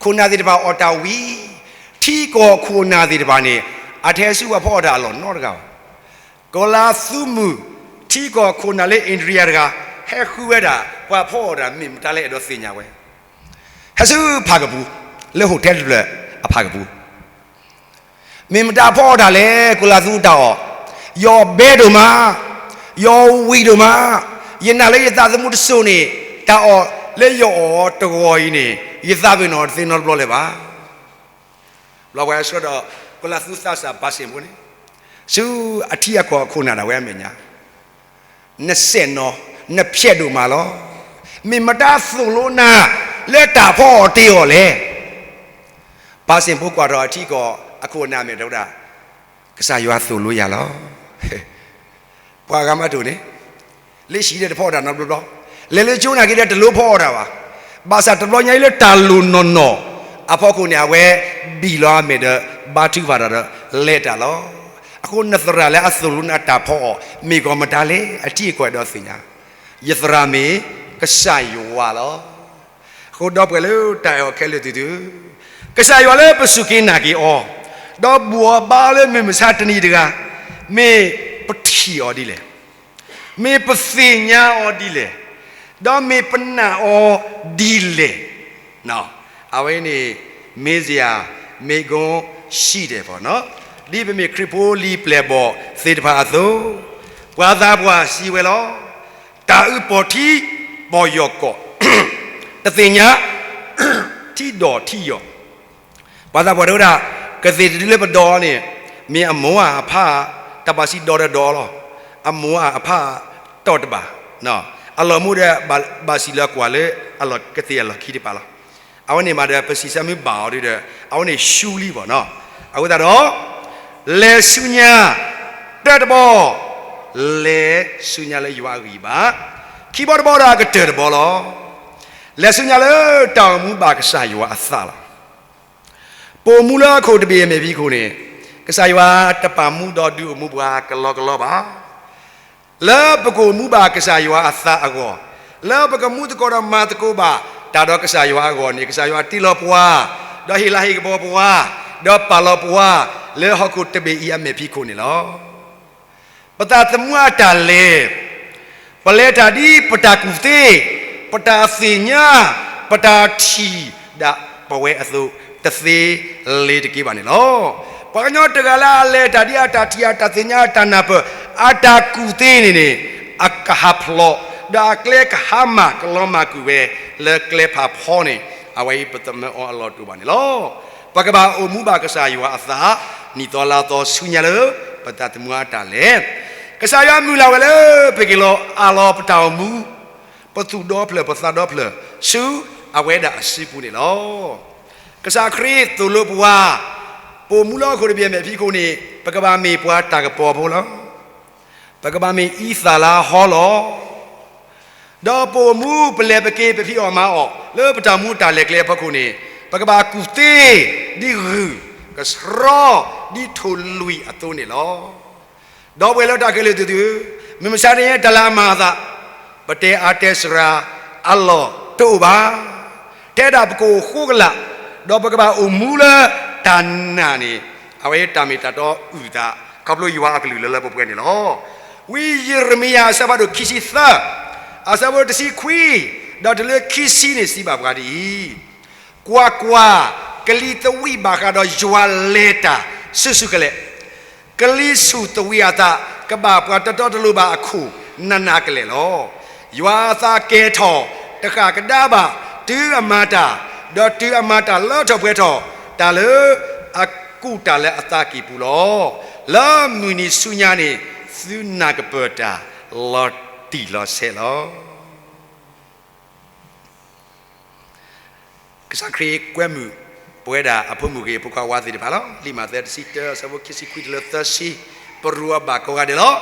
ခိၣ်နၢ်သ့ၣ်တဖၣ်အီၣ်တၢ်ဝံၤ, ထံကီၢ်ခိၣ်နၢ်သ့ၣ်တဖၣ်န့ၣ် အတဟဲဆူပှၤဖီအီၣ်တၢ်အလီၢ်နီတဂၤဘၣ်. ကိးလါသူမုၢ် ထံကီၢ်ခိၣ်နၢ်လၢအ့ၣ်ဒြံယၤတဂၤ ဟဲဃုဝဲဒၣ် ပှၤဖီအီၣ်တၢ်မ့ၢ်မတၤလဲၣ် အဲၣ်ဒိးသ့ၣ်ညါဝဲ ဟဲဆူဖးကပူၤ လၢဟိၣ်ထဲတဖျၢၣ်အဖးကပူၤ, မ့ၢ်မတၤဖီအီၣ်တၢ်လဲၣ် ကိးလါသူတၢ်အီၣ်, ယအီၣ်ဘဲဒိၣ်မး, ယအီၣ်ဝံၣ်ဒိၣ်မး, ယနာ်လၢယသးသမူတစိၤန့ၣ် တၢ်အီၣ်လၢယအီၣ်တဂီၤအံၤန့ၣ် ယသးပ့ၤနီၣ်တသ့နီတဘျီလၢၤဘၣ်. ဘျီပှၤဆှၢဒီး ကိးလါသူသးစၢ် Basin ဖိန့ၣ် ဆူအထံအကီၢ်အခိၣ်နၢ်ဒၣ်ဝဲအမဲာ်ညါ, နစဲးနီၤ, နဖျဲးဒိၣ်မးလီၤ. မ့ၢ်မတၤသိၣ်လိနၤ လၢတၢ်ဖီအီၣ်တ့ၢ်အီၤလဲၣ်. Basin ဖိကွၢ်ထီၣ်အထံကီၢ်အခိၣ်အနၢ်မဲာ်တဲဝဲဒၣ်, ကစၢ်ယွၤသိၣ်လိယၤလီၤ. ပှၤဂၤမးတအိၣ်န့ၣ်, လၢဟံၣ်ဒီးတဖီအီၣ်တၢ်နီတဘျီဘျီ, လဲၤလၢကၠိနာ်က့ဒီးတလိၣ်ဖီအီၣ်တၢ်ဘၣ်. ဘၣ်ဆၣ်တဘျီညါအံၤလၢတၢ်လိၣ်နီၢ်နီၢ်အဖီခိၣ်န့ၣ် အဝဲဘံၣ်လီၤအမဲာ်ဒီး ဘါထုကဖၣ်တၢ်ဒီး လဲၤတၢ်လီၤ. အဃိနသရၣ်လၢအသိၣ်လိနၤတၢ်ဖီအီၣ် မ့ၢ်ကီၢ်မတၤလဲၣ် အထံအကီၢ်အဲၣ်ဒိးသ့ၣ်ညါ, ယသရၣ်မ့ၢ်ကစၢ်ယွၤလီၤ. အဃိဒီပုၢ်ဝဲၢ်လၢတၢ်အဲၣ်အီၤခဲလၢာ်သ့ၣ်သုဧၢ, ကစၢ်ယွၤလၢပစူၢ်က့ၤနာ်က့ၤအီၤ, ဒီးဘူၣ်အီၤဘါအီၤလၢမုၢ်မဆါတနံၤတဂၤ, မ့ၢ်ပထံၣ်အီၤဒ်လဲၣ်, မ့ၢ်ပသ့ၣ်ညါအီၤဒ်လဲၣ်, ဒီးမ့ၢ်ပနာ်အီၤဒ်လဲၣ်. အဝဲန့ၣ် မ့ၢ်စ့ၢ်ဧါ, မ့ၢ်ကိၣ် ရှိတယ်ပေါ့နော်, ဒ်ပမ့ၢ်ခရံာ်ဖိလံၤပျဲၢ်ဘီၣ်သ့ၣ်တဖၣ်အသိး, ပှၤသးပှၢ်စံးဝဲလီၤ. တၢ်အုၣ်ပီၢ်ထံပီၢ်ယီၢ်ကီၢ်, တသ့ၣ်ညါ ထံဒီၣ်ထံယီၢ်. ပှၤသးပှၢ်တဲဝဲဒၣ်, ကသ့ၣ်တဒုလၢပဒီးန့ၣ်, မ့ၢ်အမိၢ်ဧါအဖါဧါ, တၢ်ဘၣ်စံးဒီးဒီးဒီးလီၤ. အမိၢ်ဧါအဖါဧါ, တီၢ်တဘၣ်, အလီၢ်မူဒီး ဘၣ်စံးလၢကွၢ်လၢ အလီၢ်ကသ့ၣ်အလီၢ်ခံတပၤလီၤ. အဝဲန့ၣ်မးဒီး ပစံးဆၢမုၢ်ဘၣ်အီၤဒုဒီး အဝဲန့ၣ်ဆူလံဘၣ်နီၤ. အဃိသတးဒီး လဲၤဆူညါ တၢတဘီ, လဲၤဆူညါလၢယွၤအဂံၢ်ဘါ, ခံဘီတဘီဒီးအကတၢၢ်တဘီလီၤ. လဲၤဆူညါလၢတၢ်အိၣ်မူဘၣ်ကစၢ်ယွၤအသးလီၤ. ပအိၣ်မူလၢဟီၣ်ခိၣ်တဘ့ၣ်အမဲာ်ဖံးခိၣ်န့ၣ်, ကစၢ်ယွၤတပာ်မူဒီးဒုးအိၣ်မူပှၤကလီကလီဘၣ်. လၢပကအိၣ်မူဘၣ်ကစၢ်ယွၤအသးအဂီၢ်, လၢပကမူသကိးဒီးမၤသကိးဘၣ်တၢ်ဒီးကစၢ်ယွၤအဂီၢ်န့ၣ်, ကစၢ်ယွၤတ့လီၤပှၤ, ဒီးဟ့ၣ်လၤဟ့ၣ်ကပီၤပှၤ, ဒီးပာ်လီၤပှၤ လၢဟီၣ်ခိၣ်တဘ့ၣ်အံၤအမဲာ်ဖံးခိၣ်န့ၣ်လီၤ. ပသးသမူအတၢ်လဲၤ, ပလဲၤတၢ်ဒ်ပတၢ်ကူၣ်သ့, ပတၢ်သ့ၣ်ညါ, ပတၢ်ထံၣ်ဒၣ်ပဝဲအသိး တသ့လ့ၤတက့ဘၣ်န့ၣ်လီၤ. ပှၤကညီတဂၤလၢအလဲၤတၢ်ဒ်အတၢ်ထံၣ်အတၢ်သ့ၣ်ညါအတၢ်နၢ်ပၢၢ် အတၢ်ကူၣ်သ့န့ၣ်န့ၣ်, အကဟးဖျိး, ဒီးအကျဲကဟါမၢ်ကလီၤမၢ်ကွံာ်ဝဲ လၢကျဲဖးဖီန့ၣ်, အဝဲအံၤပသမၢအီၤအလီၢ်တအိၣ်ဘၣ်န့ၣ်လီၤ. ပကဘၣ်အိၣ်မူဘၣ်ကစၢ်ယွၤအသး, နံၣ်သီလါသီဆူညါလၢ ပသးသမူအတၢ်လဲၤ, ကစၢ်ယွၤမုၢ်လၢ်ဝဲလၢ ပက့ၤလီၤအးလီၤပတၢ်အိၣ်မူ, ပသူၣ်ဒီဖျၢၣ်ပသးဒီဖျၢၣ် ဆူအဝဲဒၣ်အစုပူၤန့ၣ်လီၤ. ကစၢ်ခရံာ်သိၣ်လိပှၤ, ပအိၣ်မူလၢဟီၣ်ခိၣ်တဘ့ၣ်အမဲာ်ဖံးခိၣ်န့ၣ် ပကဘၣ်မ့ၢ်ပှၤတၢ်ကပီၤဖိလီၤ. ပကဘၣ်မ့ၢ်အံသၣ်လါဟီလီၤ. ဒီးပအိၣ်မူပလဲၤပက့ၤပဖံးအီၣ်မၤအီၣ် လၢပတၢ်မူတၢ်လဲၤကျဲအဖီခိၣ်န့ၣ်, ပကဘၣ်ကူၣ်သ့ဒ်ဂုၢ်, ကဆှီဒ်ထိၣ်လွံၢ်အသိးန့ၣ်လီၤ. ဒီပုၢ်ဝဲၢ်လၢတၢ်ခဲလၢာ်သ့ၣ်သုဧၢ, မုၢ်မဆါတနံၤတၢ်လၢအမၤအသး, ပတဲအါတဲစှၤအလီၢ်တအိၣ်ဘၣ်. ထဲဒၣ်ပကအိၣ်ဃိကလာ်, ဒီးပကဘၣ်အိၣ်မူလၢတၢ်နာ်န့ၣ်, အဝဲတၢ်မ့ၢ်တၢ်တီအုၣ်သး ခီဖျိယွၤအကလုၢ်လၢလၢပှဲၤပှဲၤန့ၣ်လီၤ. ဝံယံးရမံယၤအဆၢဖးဒိၣ်ခံဆံသၢ, အဆၢဖိတဆံခွံ, ဒီးတုၤလၢခံဆံန့ၣ်စံးဘၣ်ပှၤဒ်အံၤ, ကွၢ်ကွၢ်, ကလံၤသဝံးဘၣ်ဃးဒီးယွၤလဲၤတၢ်ဆူၣ်ဆူၣ်ကလဲာ်, ကလံၤဆူၣ်သဝံးအသးကဘၣ်ပှၤတီတီလိၤလိၤဘၣ်အခိၣ်နးနးကလဲာ်လီၤ. ယွၤအသးကဲၤထီၣ်တဃၣ်ကဒါဘၣ်တုၤအမၤတၢ်, ဒီးတုၤအမၤတၢ်လၢထီၣ်ပှဲၤထီၣ်တၢ်လၢအကူၣ်တၢ်လၢအသးကံၢ်ပူၤလီၤ. လၢမုၢ်နံၤဆူညါန့ၣ် သုနၢ်ကပၢၢ်တၢ်လီၤတံၢ်လီၤဆဲးလီၤ. ကစၢ်ခရံာ်ကွဲမုာ်ပဝဲဒၣ်အဖိမုၣ်ဂ့ၤ အဖိခွါဝါသ့ၣ်တဖၣ်လီၤ. လံာ်မးသဲတဆံတၢ အဆၢဖိခံဆံခွံတုၤလၢသၢဆံ, ပရူးအီၤဘၣ်ကိးဂၤဒဲးလီၤ.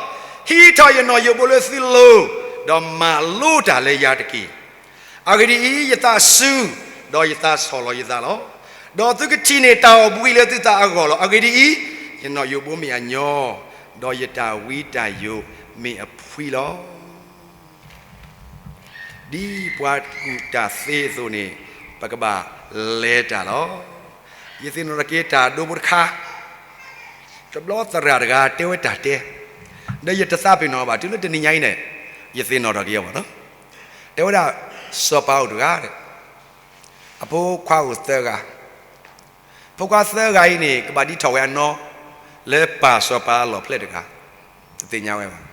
ဟံးထီၣ်ယနီၣ်ယိးဘိလၢသုလိၤ, ဒီးမၤလိတၢ်လၢယၤတက့ၢ်. အဂ့ၢ်ဒ်အံၤ, ယသးစူၤ, ဒီးယသးဆီၣ်လီၤယသးလီၤ. ဒီးသုကထံၣ်န့ၢ်တၢ်အိၣ်ဘှံးလၢသုသးအဂီၢ်လီၤ. အဂ့ၢ်ဒ်အံၤ, ယနီၣ်ယိးဘိမ့ၢ်အညီ, ဒီးယတၢ်ဝံတၢ်ယိးမ့ၢ်အဖှံလီၤ. ဒ်ပှၤကူၣ်တၢ်သ့အသိးန့ၣ်, ပကဘၣ်လဲၤတၢ်လီၤ. ယသ့ၣ်နီၣ်ထီၣ်က့ၤတၢ်ဒိဖိတခါ, တဘျီသရၣ်တဂၤတဲဝဲတၢ်တဲ, ဒီးယတသးပ့ၤနီၣ်ဘၣ် တုၤလၢတနံၤညါအံၤန့ၣ်, ယသ့ၣ်နီၣ်ထီၣ်က့ၤအီၤဘၣ်နီၤ. တဲဝဲဒၣ်, စီၤပၤအိၣ်တဂၤ, အဖိခွါအိၣ်သၢဂၤ, ဖိခွါသၢဂၤအံၤန့ၣ် ကဘၣ်ဒ်ထီၣ်ဝဲအနီၢ်, လၢပၢ်စီၤပၤအလီၢ်ဖျဲၣ်တဂၤ, တသ့ၣ်ညါဝဲဘၣ်.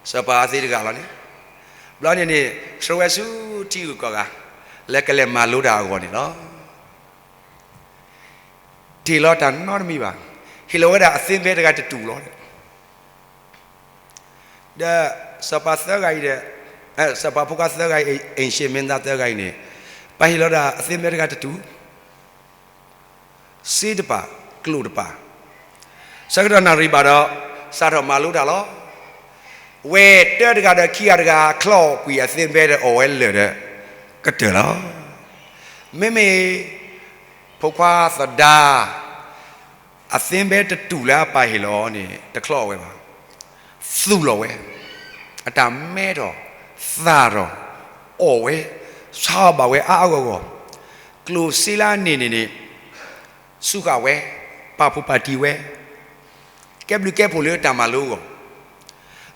စီၤပၤအသ့တဂၤလီၤန့ၣ်, ဘျီန့ၣ်န့ၣ်, ဆှၢဝဲဆူထံဂုၤကီၢ်ဂၤ, လၢကလဲၤမၤလိတၢ်အဂီၢ်န့ၣ်လီၤ. တ့ၢ်လီၤတၢ်နီတမံၤဘၣ်, ဟ့ၣ်လီၤဝဲဒၣ်အသ့မဲတဂၤတတူၢ်လီၤ. ဒီးစီၤပၤသၢဂၤအံၤဒီး, စီၤပၤဖိခွါသၢဂၤအံၤ, အိမ်ရှင်မင်းသားသၢဂၤအံၤန့ၣ်, ပာ်ဟ့ၣ်လီၤဒၣ်အသ့မဲတဂၤတတူၢ်, စ့တပာ်, ကျိာ်တပာ်. ဆၢကတီၢ်နၣ်ရံၣ်ဘၣ်ဒီး, စးထီၣ်မၤလိတၢ်လီၤ. ဝဲၢ်တၢတဂၤဒီးခံဂၤတဂၤ ချီၣ်ကွံာ်အသ့ၣ်ဘဲဒီးအီၣ်ဝဲလၢာ်ဒီး ကတၢၢ်လီၤ. မ့မ့ၢ် ဖိခွါသဒါ အသ့ၣ်ဘဲတတူၢ်လၢအပၢ်ဟ့ၣ်လီၤအီၤန့ၣ် တချီၣ်အီၣ်ဝဲဘၣ်. သူၣ်လီၤဝဲ, အတၢ်မဲထီၣ်, သၣ်ထီၣ်, အီၣ်ဝဲ, ဆါဘၣ်ဝဲအါအါဂီၢ်ဂီၢ်, ကျိၣ်စ့လၢအန့ၢ်န့ၣ်န့ၣ် စူးဃာ်ဝဲ, ပာ်ဖှိၣ်ပာ်တံၢ်ဝဲ, ကဲဘျုးကဲဖှိၣ်လၢတၢ်မၤလိအဂီၢ်.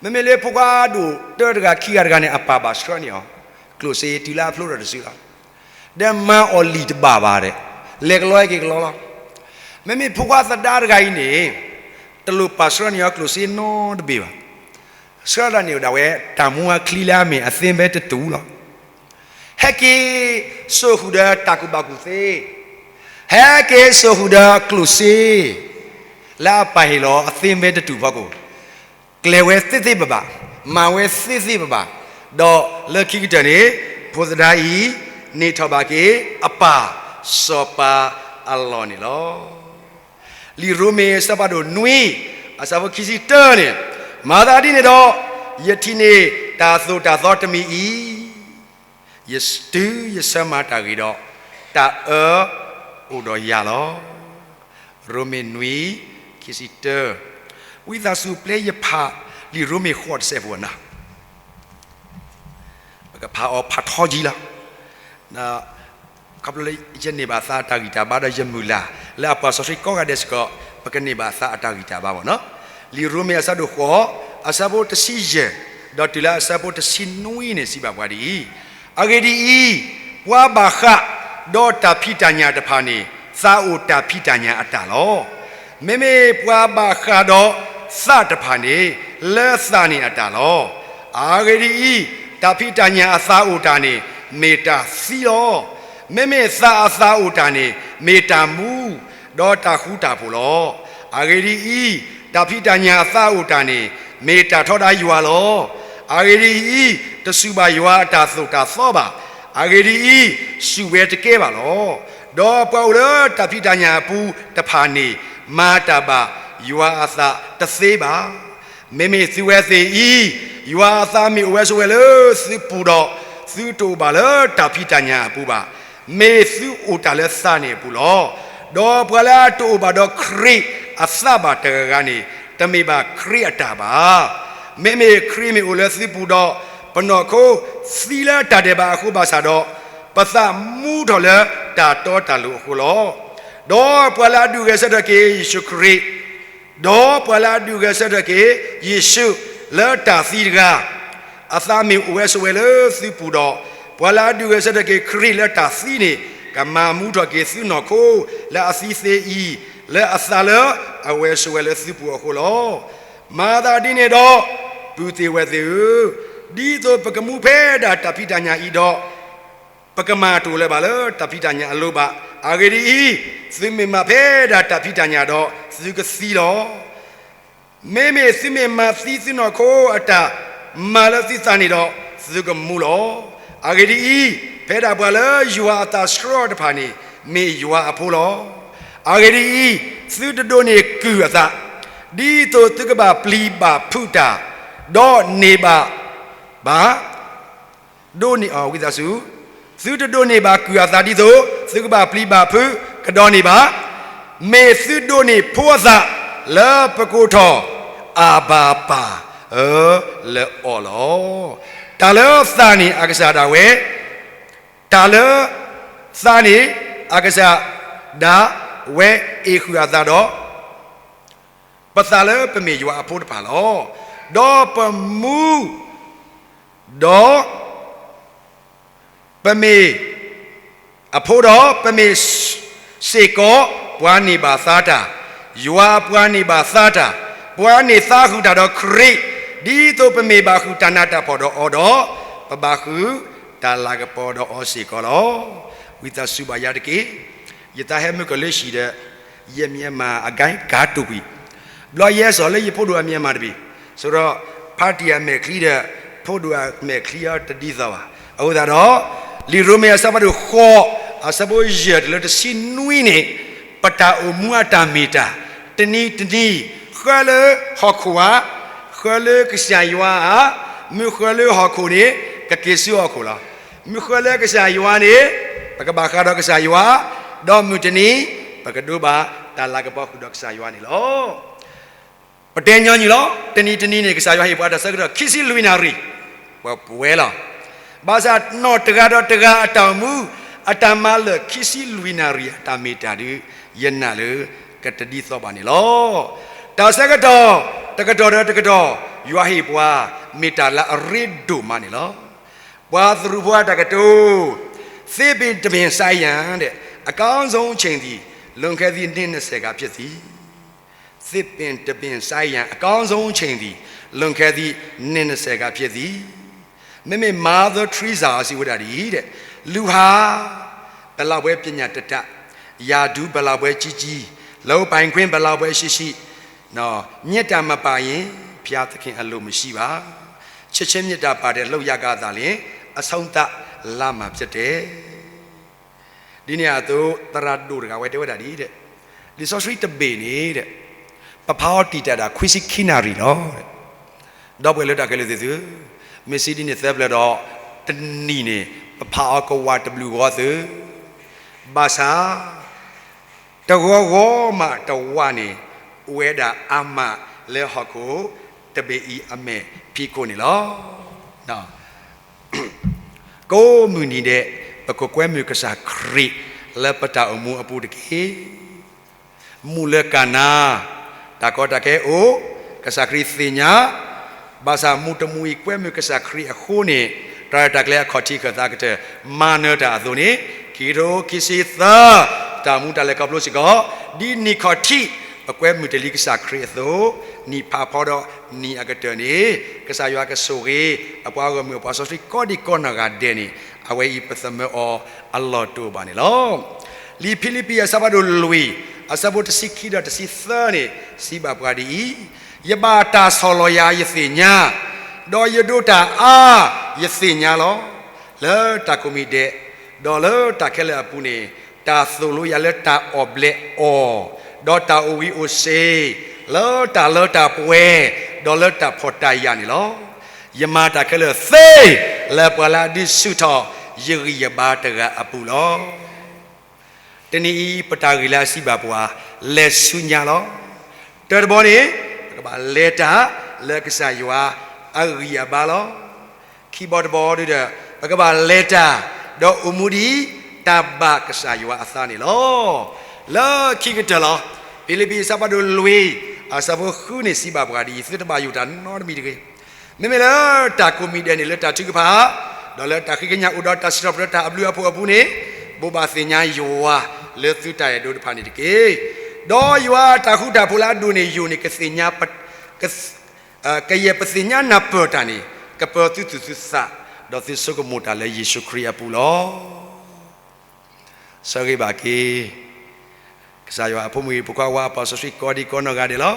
မ့မ့ၢ်လၢဖိခွါဒိၣ်တၢတဂၤခံဂၤတဂၤန့ၣ် အပၢ်ဘၣ်ဆှၢန့ၢ်အီၤ ကျိၣ်စ့တုၤလၢအဖျိထီၣ်တစုလီၤ. ဒီးမၤအီၤလံာ်တဘၣ်ဘၣ်ဒီး လဲၤကလီဟဲက့ၤကလီလီၤ. မ့မ့ၢ်ဖိခွါသဒါတဂၤအံၤန့ၣ် တလိၣ်ပၢ်ဆှၢန့ၢ်အီၤကျိၣ်စ့နီတဘ့ၣ်ဘၣ်. ဆှၢတၢ်န့ၣ်အိၣ်ဒၣ်ဝဲ တၢ်မူအချံလၢအမ့ၢ်အသ့ၣ်ဘဲတတူၢ်လီၤ. ဟဲက့ၤ စိာ်ဃုာ်ဒီးတၢ်ကူၣ်ဘၣ်ကူၣ်သ့, ဟဲက့ၤစိာ်ဃုာ်ဒီးကျိၣ်စ့ လၢအပၢ်ဟ့ၣ်လီၤအသ့ၣ်ဘဲတတူၢ်ဖီခိၣ်, ကျဲၤဝဲသ့သ့ဘၣ်ဘၣ်, မၤဝဲသ့သ့ဘၣ်ဘၣ်, ဒီးလၢခံကတၢၢ်န့ၣ် ဖိသဒါအံၤ န့ၢ်ထီၣ်ဘၣ်က့ၤအပၢ်စီၤပၤအလီၢ်န့ၣ်လီၤ. လံာ်ရိမ့ၤအဆၢဖးဒိၣ်နွံ အဆၢဖိခံဆံတၢန့ၣ်, မၤသးဒ်န့ၣ်ဒီး ယထံၣ်န့ၢ်တၢ်သိၣ်တၢ်သီတမံၤအံၤ, ယတုၤယဆၢမၤတၢ်ဂ့ၤဒီး တၢ်အၢအိၣ်ဒီးယၤလီၤ. ရိမ့ၤနွံ ခံဆံတၢ, ဝံသးစူၤပျဲယဖးလံာ်ရိမ့ၤဃိးတစဲးဖိနၤ ပကဖးအီၤဖးထီကံလီၤ. ခီဖျိလၢယန့ၢ်ဘၣ်သးအတၢ်ဂံၢ်တၢ်ဘါဒီးယမုၢ်လၢ် လၢအပှၤစီဆှံကိးဂၤဒဲးစ့ၢ်ကီး ပကန့ၢ်ဘၣ်သးအတၢ်ဂံၢ်တၢ်ဘါဘၣ်နီၤ. လံာ်ရိမ့ၤအဆၢဒိၣ်ဃိး အဆၢဖိတဆံယဲၢ် ဒီးတုၤလၢအဆၢဖိတဆံနွံန့ၣ် စံးဘၣ်ပှၤဒ်အံၤ, အဂ့ၢ်ဒ်အံၤ, ပှၤဘၣ်ဃးဒီးတၢ်ဖံးတၢ်ညၣ်တဖၣ်န့ၣ် သးအိၣ်တၢ်ဖံးတၢ်ညၣ်အတၢ်လီၤ. မ့မ့ၢ်ပှၤဘၣ်ဃးဒီးသးတဖၣ်န့ၣ် လၢသးန့ၣ်အတၢ်လီၤ. အဂ့ၢ်ဒ်အံၤ, တၢ်ဖံးတၢ်ညၣ်အသးအိၣ်တၢ်န့ၣ် မ့ၢ်တၢ်သံလီၤ. မ့မ့ၢ်သးအသးအိၣ်တၢ်န့ၣ် မ့ၢ်တၢ်မူ ဒီးတၢ်ဃူတၢ်ဖိးလီၤ. အဂ့ၢ်ဒ်အံၤ, တၢ်ဖံးတၢ်ညၣ်အသးအိၣ်တၢ်န့ၣ် မ့ၢ်တၢ်ထီဒါယွၤလီၤ. အဂ့ၢ်ဒ်အံၤ, တစူၢ်ဘၣ်ယွၤအတၢ်သိၣ်တၢ်သီဘၣ်. အဂ့ၢ်ဒ်အံၤ, စူၢ်ဝဲတကဲဘၣ်လီၤ. ဒီးပှၤအိၣ်လၢတၢ်ဖံးတၢ်ညၣ်အပူၤတဖၣ်န့ၣ် မၤတၢ်ဘၣ်ယွၤအသးတသ့ဘၣ်. မ့မ့ၢ်သုဝဲသ့ၣ်အံၤ, ယွၤအသးမ့ၢ်အိၣ်ဝဲဆိးဝဲလၢသုပူၤဒီး, သုတအိၣ်ဘၣ်လၢတၢ်ဖံးတၢ်ညၣ်အပူၤဘၣ်. မ့ၢ်သုအိၣ်တၢ်လၢသးန့ၣ်အပူၤလီၤ. ဒီးပှၤလၢအတအိၣ်ဘၣ်ဒီးခရံာ်အသးဘၣ်တဂၤဂၤန့ၣ် တမ့ၢ်ဘၣ်ခရံာ်အတၢ်ဘၣ်. မ့မ့ၢ်ခရံာ်မ့ၢ်အိၣ်လၢသုပူၤဒီး, ပနီၢ်ခိသံလၢတၢ်ဒဲးဘးအဃိဘၣ်ဆၣ်ဒီး, ပသးမူထီၣ်လၢတၢ်တီတၢ်လိၤအဃိလီၤ. ဒီးပှၤလၢအဒုးဂဲၤဆၢထၢၣ်က့ၤယ့ၣ်ၡူးခရံာ်, ဒီးပှၤလၢအဒုးဂဲၤဆၢထၢၣ်က့ၤယ့ၣ်ၡူးလၢတၢ်သံတဂၤ, အသးမ့ၢ်အိၣ်ဝဲဆိးဝဲလၢသုပူၤဒီး, ပှၤလၢအဒုးဂဲၤဆၢထၢၣ်က့ၤခရံာ်လၢတၢ်သံန့ၣ် ကမၤမူထီၣ်က့ၤသုနီၢ်ခိလၢအသံသ့အံၤ, လၢအသးလၢအဝဲဆိးဝဲလၢသုပူၤအဃိလီၤ. မၤသးဒ်န့ၣ်ဒီး, ပုၢ်သ့ၣ်ဝဲၢ်သ့ၣ်ဧၢ, ဒ်သိးပကမူဖဲဒၣ်တၢ်ဖံးတၢ်ညၣ်အံၤဒီး, ပကမၤတအိၣ်လၢၤဘၣ်လၢတၢ်ဖံးတၢ်ညၣ်အလိၤဘၣ်. အဂ့ၢ်ဒ်အံၤ, သုမ့ၢ်မၤဖဲဒၣ်တၢ်ဖံးတၢ်ညၣ်ဒီး, သုကသံလီၤ. မ့မ့ၢ်သုမ့ၢ်မၤသံသုနီၢ်ခိအတၢ်မၤလၢသုသးန့ၣ်ဒီး, သုကမူလီၤ. အဂ့ၢ်ဒ်အံၤ, ဖဲဒၣ်ပှၤလၢယွၤအသးဆှၢအီၤတဖၣ်န့ၣ်, မ့ၢ်ယွၤအဖိလီၤ. အဂ့ၢ်ဒ်အံၤ, သုတဒိးန့ၢ်ကုၢ်အသး, ဒ်သိးသုကဘၣ်ပျံၤဘၣ်ဖုးတၢ်, ဒီးန့ၢ်ဘၣ်ဘၣ် ဒိးန့ၢ်အီၤဝံသးစူၤ, သုတဒိးန့ၢ်ဘၣ်ကုၢ်အသးဒ်သိး သုကဘၣ်ပျံၤဘၣ်ဖုးကဒီးန့ၢ်ဘၣ်. မ့ၢ်သုဒိးန့ၢ်ဖိအသးလၢပကိးထီၣ် အၤဘၤပၢ်ဧၢ လၢအီၤလီၤ. တၢ်လၢသးန့ၣ်အကစၢ်ဒၣ်ဝဲ, တၢ်လၢသးန့ၣ် အကစၢ်ဒၣ်ဝဲအ့ၣ်ဃုာ်အသးဒီး ပသးလၢပမ့ၢ်ယွၤအဖိတဖၣ်လီၤ. ဒီးပမူ, ဒီး ပမ့ၢ်အဖိဒီး ပမ့ၢ်စ့ၢ်ကီးပှၤန့ၢ်ဘၣ်သါတၢ်, ယွၤအပှၤန့ၢ်ဘၣ်သါတၢ်, ပှၤန့ၢ်သါဃုာ်တၢ်ဒီးခရံာ်, ဒ်သိးပမ့ၢ်ဘၣ်ဃုာ်တၢ်နးတၢ်ဖှီၣ်ဒီးအီၤဒီး, ပဘၣ်ဃုာ်တၢ်လၤကပီၤဒီးအီၤစ့ၢ်ကီးလီၤ. ဝံသးစူၤဘၣ်ယၤတက့ၢ်. ယသးဟဲမုၢ်ကလၢၢ်ဆံးဒီး ယမံၤမၤအဂၤကါတိာ်ကွံာ်, ဘျီယဲစီၤလၢယဖိဒိၣ်အမံၤမၤတဘ့ၣ်, ဆိဒီး ဖါတံၢ်အမဲာ်ချံဒီး ဖိဒိၣ်အမဲာ်ချံအီၤတဒ်သိးဘၣ်. အဃိသတးဒီး လံာ်ရိမ့ၤအဆၢဖးဒိၣ်ဃိး အဆၢဖိယဲၢ်တုၤလၢတဆံနွံန့ၣ်, ပတၢ်အိၣ်မူအတၢ်မ့ၢ်တၢ်, တနံၤတနံၤ, ဃၢလၢဟီၣ်ခိၣ်ဧါ, ဃၢလၢကစၢ်ယွၤဧါ, မုၢ်ဃၢလၢဟီၣ်ခိၣ်န့ၣ် ကက့ၤဆူဟီၣ်ခိၣ်လီၤ. မုၢ်ဃၢလၢကစၢ်ယွၤန့ၣ် ပကဘၣ်ဃးဒီးကစၢ်ယွၤ, ဒီးမုၢ်တနံၤ ပကဒိးဘၣ်တၢ်လၤကပီၤဃုာ်ဒီးကစၢ်ယွၤန့ၣ်လီၤ. ပတဲညီနုၢ်လီၤ. တနံၤတနံၤန့ၣ် ကစၢ်ယွၤဟ့ၣ်ပှၤတၢ်ဆၢကတီၢ် ခံဆံလွံၢ်နၣ်ရံၣ်, ပှၤပဝဲလီၤ. ဘၣ်ဆၣ်နီၢ်တဂၤဒီးတဂၤအတၢ်အိၣ်မူ, အတၢ်မၤလၢာ် ခံဆံလွံၢ်နၣ်ရံၣ်အတၢ်မ့ၢ်တၢ်ဒုး ယနာ်လၢကတဒ်သိးဘၣ်န့ၣ်လီၤ. တၢ်ဆၢကတီၢ် တကတီၢ်ဒီးတကတီၢ် ယွၤဟ့ၣ်ပှၤ မ့ၢ်တၢ်လၢအရ့ဒိၣ်မးန့ၣ်လီၤ. ပှၤသရူးဖိအတၢ်ကတိၤ, သစ်ပင်တပင်စိုက်ရန်တဲ့ အကောင်းဆုံးအချိန်သည် လွန်ခဲ့သည့်နှစ်နှစ်ဆယ်ကဖြစ်သည်. သစ်ပင်တပင်စိုက်ရန် အကောင်းဆုံးအချိန်သည် လွန်ခဲ့သည့်နှစ်နှစ်ဆယ်ကဖြစ်သည်. မ့မ့ၢ် Mother Teresa စံးဝဲဒၣ်ဒ်အံၤ, လူဟာ ဘယ်လောက်ပဲပညာတတ်တတ်, ရာထူးဘယ်လောက်ပဲကြီးကြီး, လုပ်ပိုင်ခွင့်ဘယ်လောက်ပဲရှိရှိ, နော်, မေတ္တာမပါရင် ဘုရားသခင်အလိုမရှိပါ. ချစ်ခြင်းမေတ္တာပါတဲ့ လုပ်ရပ်ကသာလျှင် အဆုံးသတ်လမ်းမှာဖြစ်တယ်. ဒ်န့ၣ်အသိး သရၣ်ဒိၣ်တဂၤဝဲ တဲဝဲဒၣ်ဒ်အံၤ, လံာ်စီဆှံတဘ့ၣ်န့ၣ် ပဖးအီၤတံာ်တာ်ဒၣ် ခွံဆံခံနၣ်ရံၣ်လီၤ. ဒီပုၢ်ဝဲၢ်လၢတၢ်ခဲလၢာ်သ့ၣ်သု, မ့ၢ်စံးဒ်န့ၣ်သၢပျၢၤဒီး တနံၤန့ၣ် ပဖးအီၤကဝးတဘျုးဂီၢ်သု, ဘၣ်ဆၣ် တဂီၤဂီၤမးတဝးန့ၣ် အိၣ်ဝဲဒၣ်အါမးလၢဟီၣ်ခိၣ်တဘ့ၣ်အံၤအမဲာ်ဖံးခိၣ်န့ၣ်လီၤ. ကိးမုၢ်နံၤဒဲး ပကကွဲမုာ်ကစၢ်ခရံာ်လၢပတၢ်အိၣ်မူအပူၤတက့ၢ်. မူးလၢကၤနါ, တၢ်ကီတၢ်ခဲအိၣ်, ကစၢ်ခရံာ်သ့ၣ်ညါ, ဘၣ်ဆၣ်မူးတမူးအံၤ ကွဲမုာ်ကစၢ်ခရံာ်အဃိန့ၣ် တၢ်ရဲၣ်တၢ်ကျဲၤအခီၣ်ထံးခၢၣ်သးကတၢၢ် မၤနၢၤတၢ်အသိးန့ၣ် ခံကထိခံဆံသၢ တၢ်မူတၢ်လဲၤခီဖျိစ့ၢ်ကီး ဒ်နံၣ်ခီၣ်ထံး ပကွဲမုာ်တ့ၢ်လံကစၢ်ခရံာ်အသိး, နံၣ်ဖးဖီဒီးနံၣ်အကတၢၢ်န့ၣ် ကစၢ်ယွၤကဆိၣ်ဂ့ၤ အပှၤဂီၢ်မုၢ်အပှၤစီဆှံကိးဒံးကိးနီၢ်ဂၤဒဲးန့ၣ် အဝဲအံၤပသမၢအီၤအလီၢ်တအိၣ်ဘၣ်န့ၣ်လီၤ. လံာ်ဖံလံးပံးအဆၢဖးဒိၣ်လွံၢ် အဆၢဖိတဆံခံဒီးတဆံသၢန့ၣ် စံးဘၣ်ပှၤဒ်အံၤ, ယဘၣ်တၢ်ဆီၣ်လီၤယၤယသ့ၣ်ညါ, ဒီးယဒိးတၢ်အါယသ့ၣ်ညါလီၤ. လၢတၢ်ကိးမံၤဒဲး ဒီးလၢတၢ်ခဲလၢာ်အပူၤန့ၣ် တၢ်သိၣ်လိယၤလၢတၢ်အီၣ်ဘျဲးအီၣ်, ဒီးတၢ်အိၣ်ဝံၤအိၣ်စ့ၤ, လၢတၢ်လၢတၢ်ပှဲၤ, ဒီးလၢတၢ်ဖှီၣ်တၢ်ယာ်န့ၣ်လီၤ. ယမၤတၢ်ခဲလၢာ်သ့ လၢပှၤလၢအဒုးဆူၣ်ထီၣ်ယဂံၢ်ယဘါတဂၤအပူၤလီၤ. တနံၤအံၤ ပတၢ်ဂ့ၢ်လၢအစံးဘၣ်ပှၤ လဲၤဆူညါလီၤ. တၢတဘီန့ၣ် ပကဘၣ်လဲၤတၢ်လၢကစၢ်ယွၤအဂံၢ်အဘါလီၤ. ခံဘီတဘီဒုဒီး ပကဘၣ်လဲၤတၢ် ဒီးအိၣ်မူဒ်တၢ်ဘၣ်ကစၢ်ယွၤအသးန့ၣ်လီၤ. လၢခံကတၢၢ်လီၤ. ဖံလံးပံးအဆၢဖးဒိၣ်လွံၢ် အဆၢဖိဃုန့ၣ် စံးဘၣ်ပှၤဒ်အံၤ, သုတဘၣ်ယိၣ်တၢ်နီတမံၤတဂ့ၤ. မ့မ့ၢ်လၢတၢ်ကိးမံၤဒဲးန့ၣ် လၢတၢ်ထုကဖၣ် ဒီးလၢတၢ်ဃ့ကညးအိၣ်ဒီးတၢ်စံးထီၣ်ပတြၢၤတၢ်အဘျုးအဖှိၣ်အပူၤန့ၣ်, ဘိးဘၣ်သ့ၣ်ညါယွၤလၢသုတၢ်အဲၣ်ဒိးတဖၣ်န့ၣ်တက့ၢ်. ဒီးယွၤအတၢ်ဃူတၢ်ဖိးလၢအဒိၣ်န့ၢ်ယိာ်န့ၣ် ကသ့ၣ်ညါ ကယဲၢ်ပသ့ၣ်ညါနၢ်ပၢၢ်တၢ်န့ၣ် ကပၢၤသုသူၣ်သုသး ဒီးသုဆိကမိၣ်တၢ်လၢယ့ၣ်ၡူးခရံာ်အပူၤလီၤ. ဆၢဂ့ၤဘၣ်က့ၤ ကစၢ်ယွၤအဖိမုၣ်ဖိခွါဝါအပှၤစီဆှံကိးဒံးကိးနီၢ်ဂၤဒဲးလီၤ.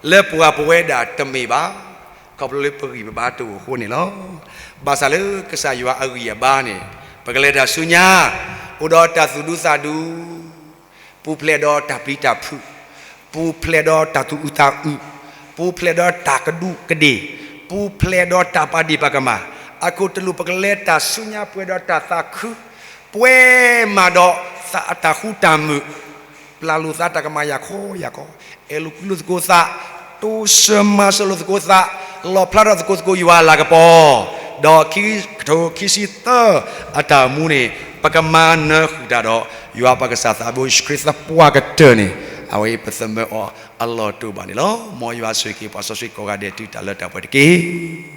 လၢပှၤပဝဲဒၣ်တမ့ၢ်ဘၣ်, ခီဖျိလၢပဂံၢ်ပဘါတအိၣ်အဃိန့ၣ်လီၤ. ဘၣ်ဆၣ်လၢကစၢ်ယွၤအဂံၢ်အဘါန့ၣ် ပကလဲၤတၢ်ဆူညါ အိၣ်ဒီးတၢ်သူၣ်ဒူသးဒူ ပူၤဖျဲးဒီးတၢ်ပျံၤတၢ်ဖုး, ပူၤဖျဲးဒီးတၢ်သူၣ်အုးသးအုး, ပူၤဖျဲးဒီးတၢ်ကဒူးကဒ့ၣ်, ပူၤဖျဲးဒီးတၢ်ပာ်ဒ့ၣ်ပာ်ကမၣ်, အခိၣ်တလိၣ်ပကလဲၤတၢ်ဆူညါပှဲၤဒီးတၢ်သးခု, ပှဲၤမးဒီးသးအတၢ်ဃူတၢ်မုာ်, ပျၢ်လိာ်သးတၢ်ကမၣ်ယၤခီယၤခီ, အဲၣ်လိာ်ကွံလိာ်သကိးသး, တိစၢၤမၤစၢၤလိာ်သကိးသး, လီၣ်ဖျါထီၣ်သကိးသကိးယွၤအလၤကပီၤ, ဒီးခံကထိခံဆံသၢအတၢ်အိၣ်မူန့ၣ် ပကမၤနၢၤဃုာ်တၢ်ဒီး ယွၤပကစၢ်သးဘိယ့ၣ်ၡူးခရံာ်သပှၢ်ကတၢၢ်န့ၣ် အဝဲအံၤပသမၢအီၤအလီၢ်တအိၣ်ဘၣ်န့ၣ်လီၤ. မ်ယွၤဆိၣ်ဂ့ၤက့ၤပှၤစီဆှံကိးဂၤဒဲးတုၤတၢ်လၢတၢ်ပှဲၤတက့ၢ်.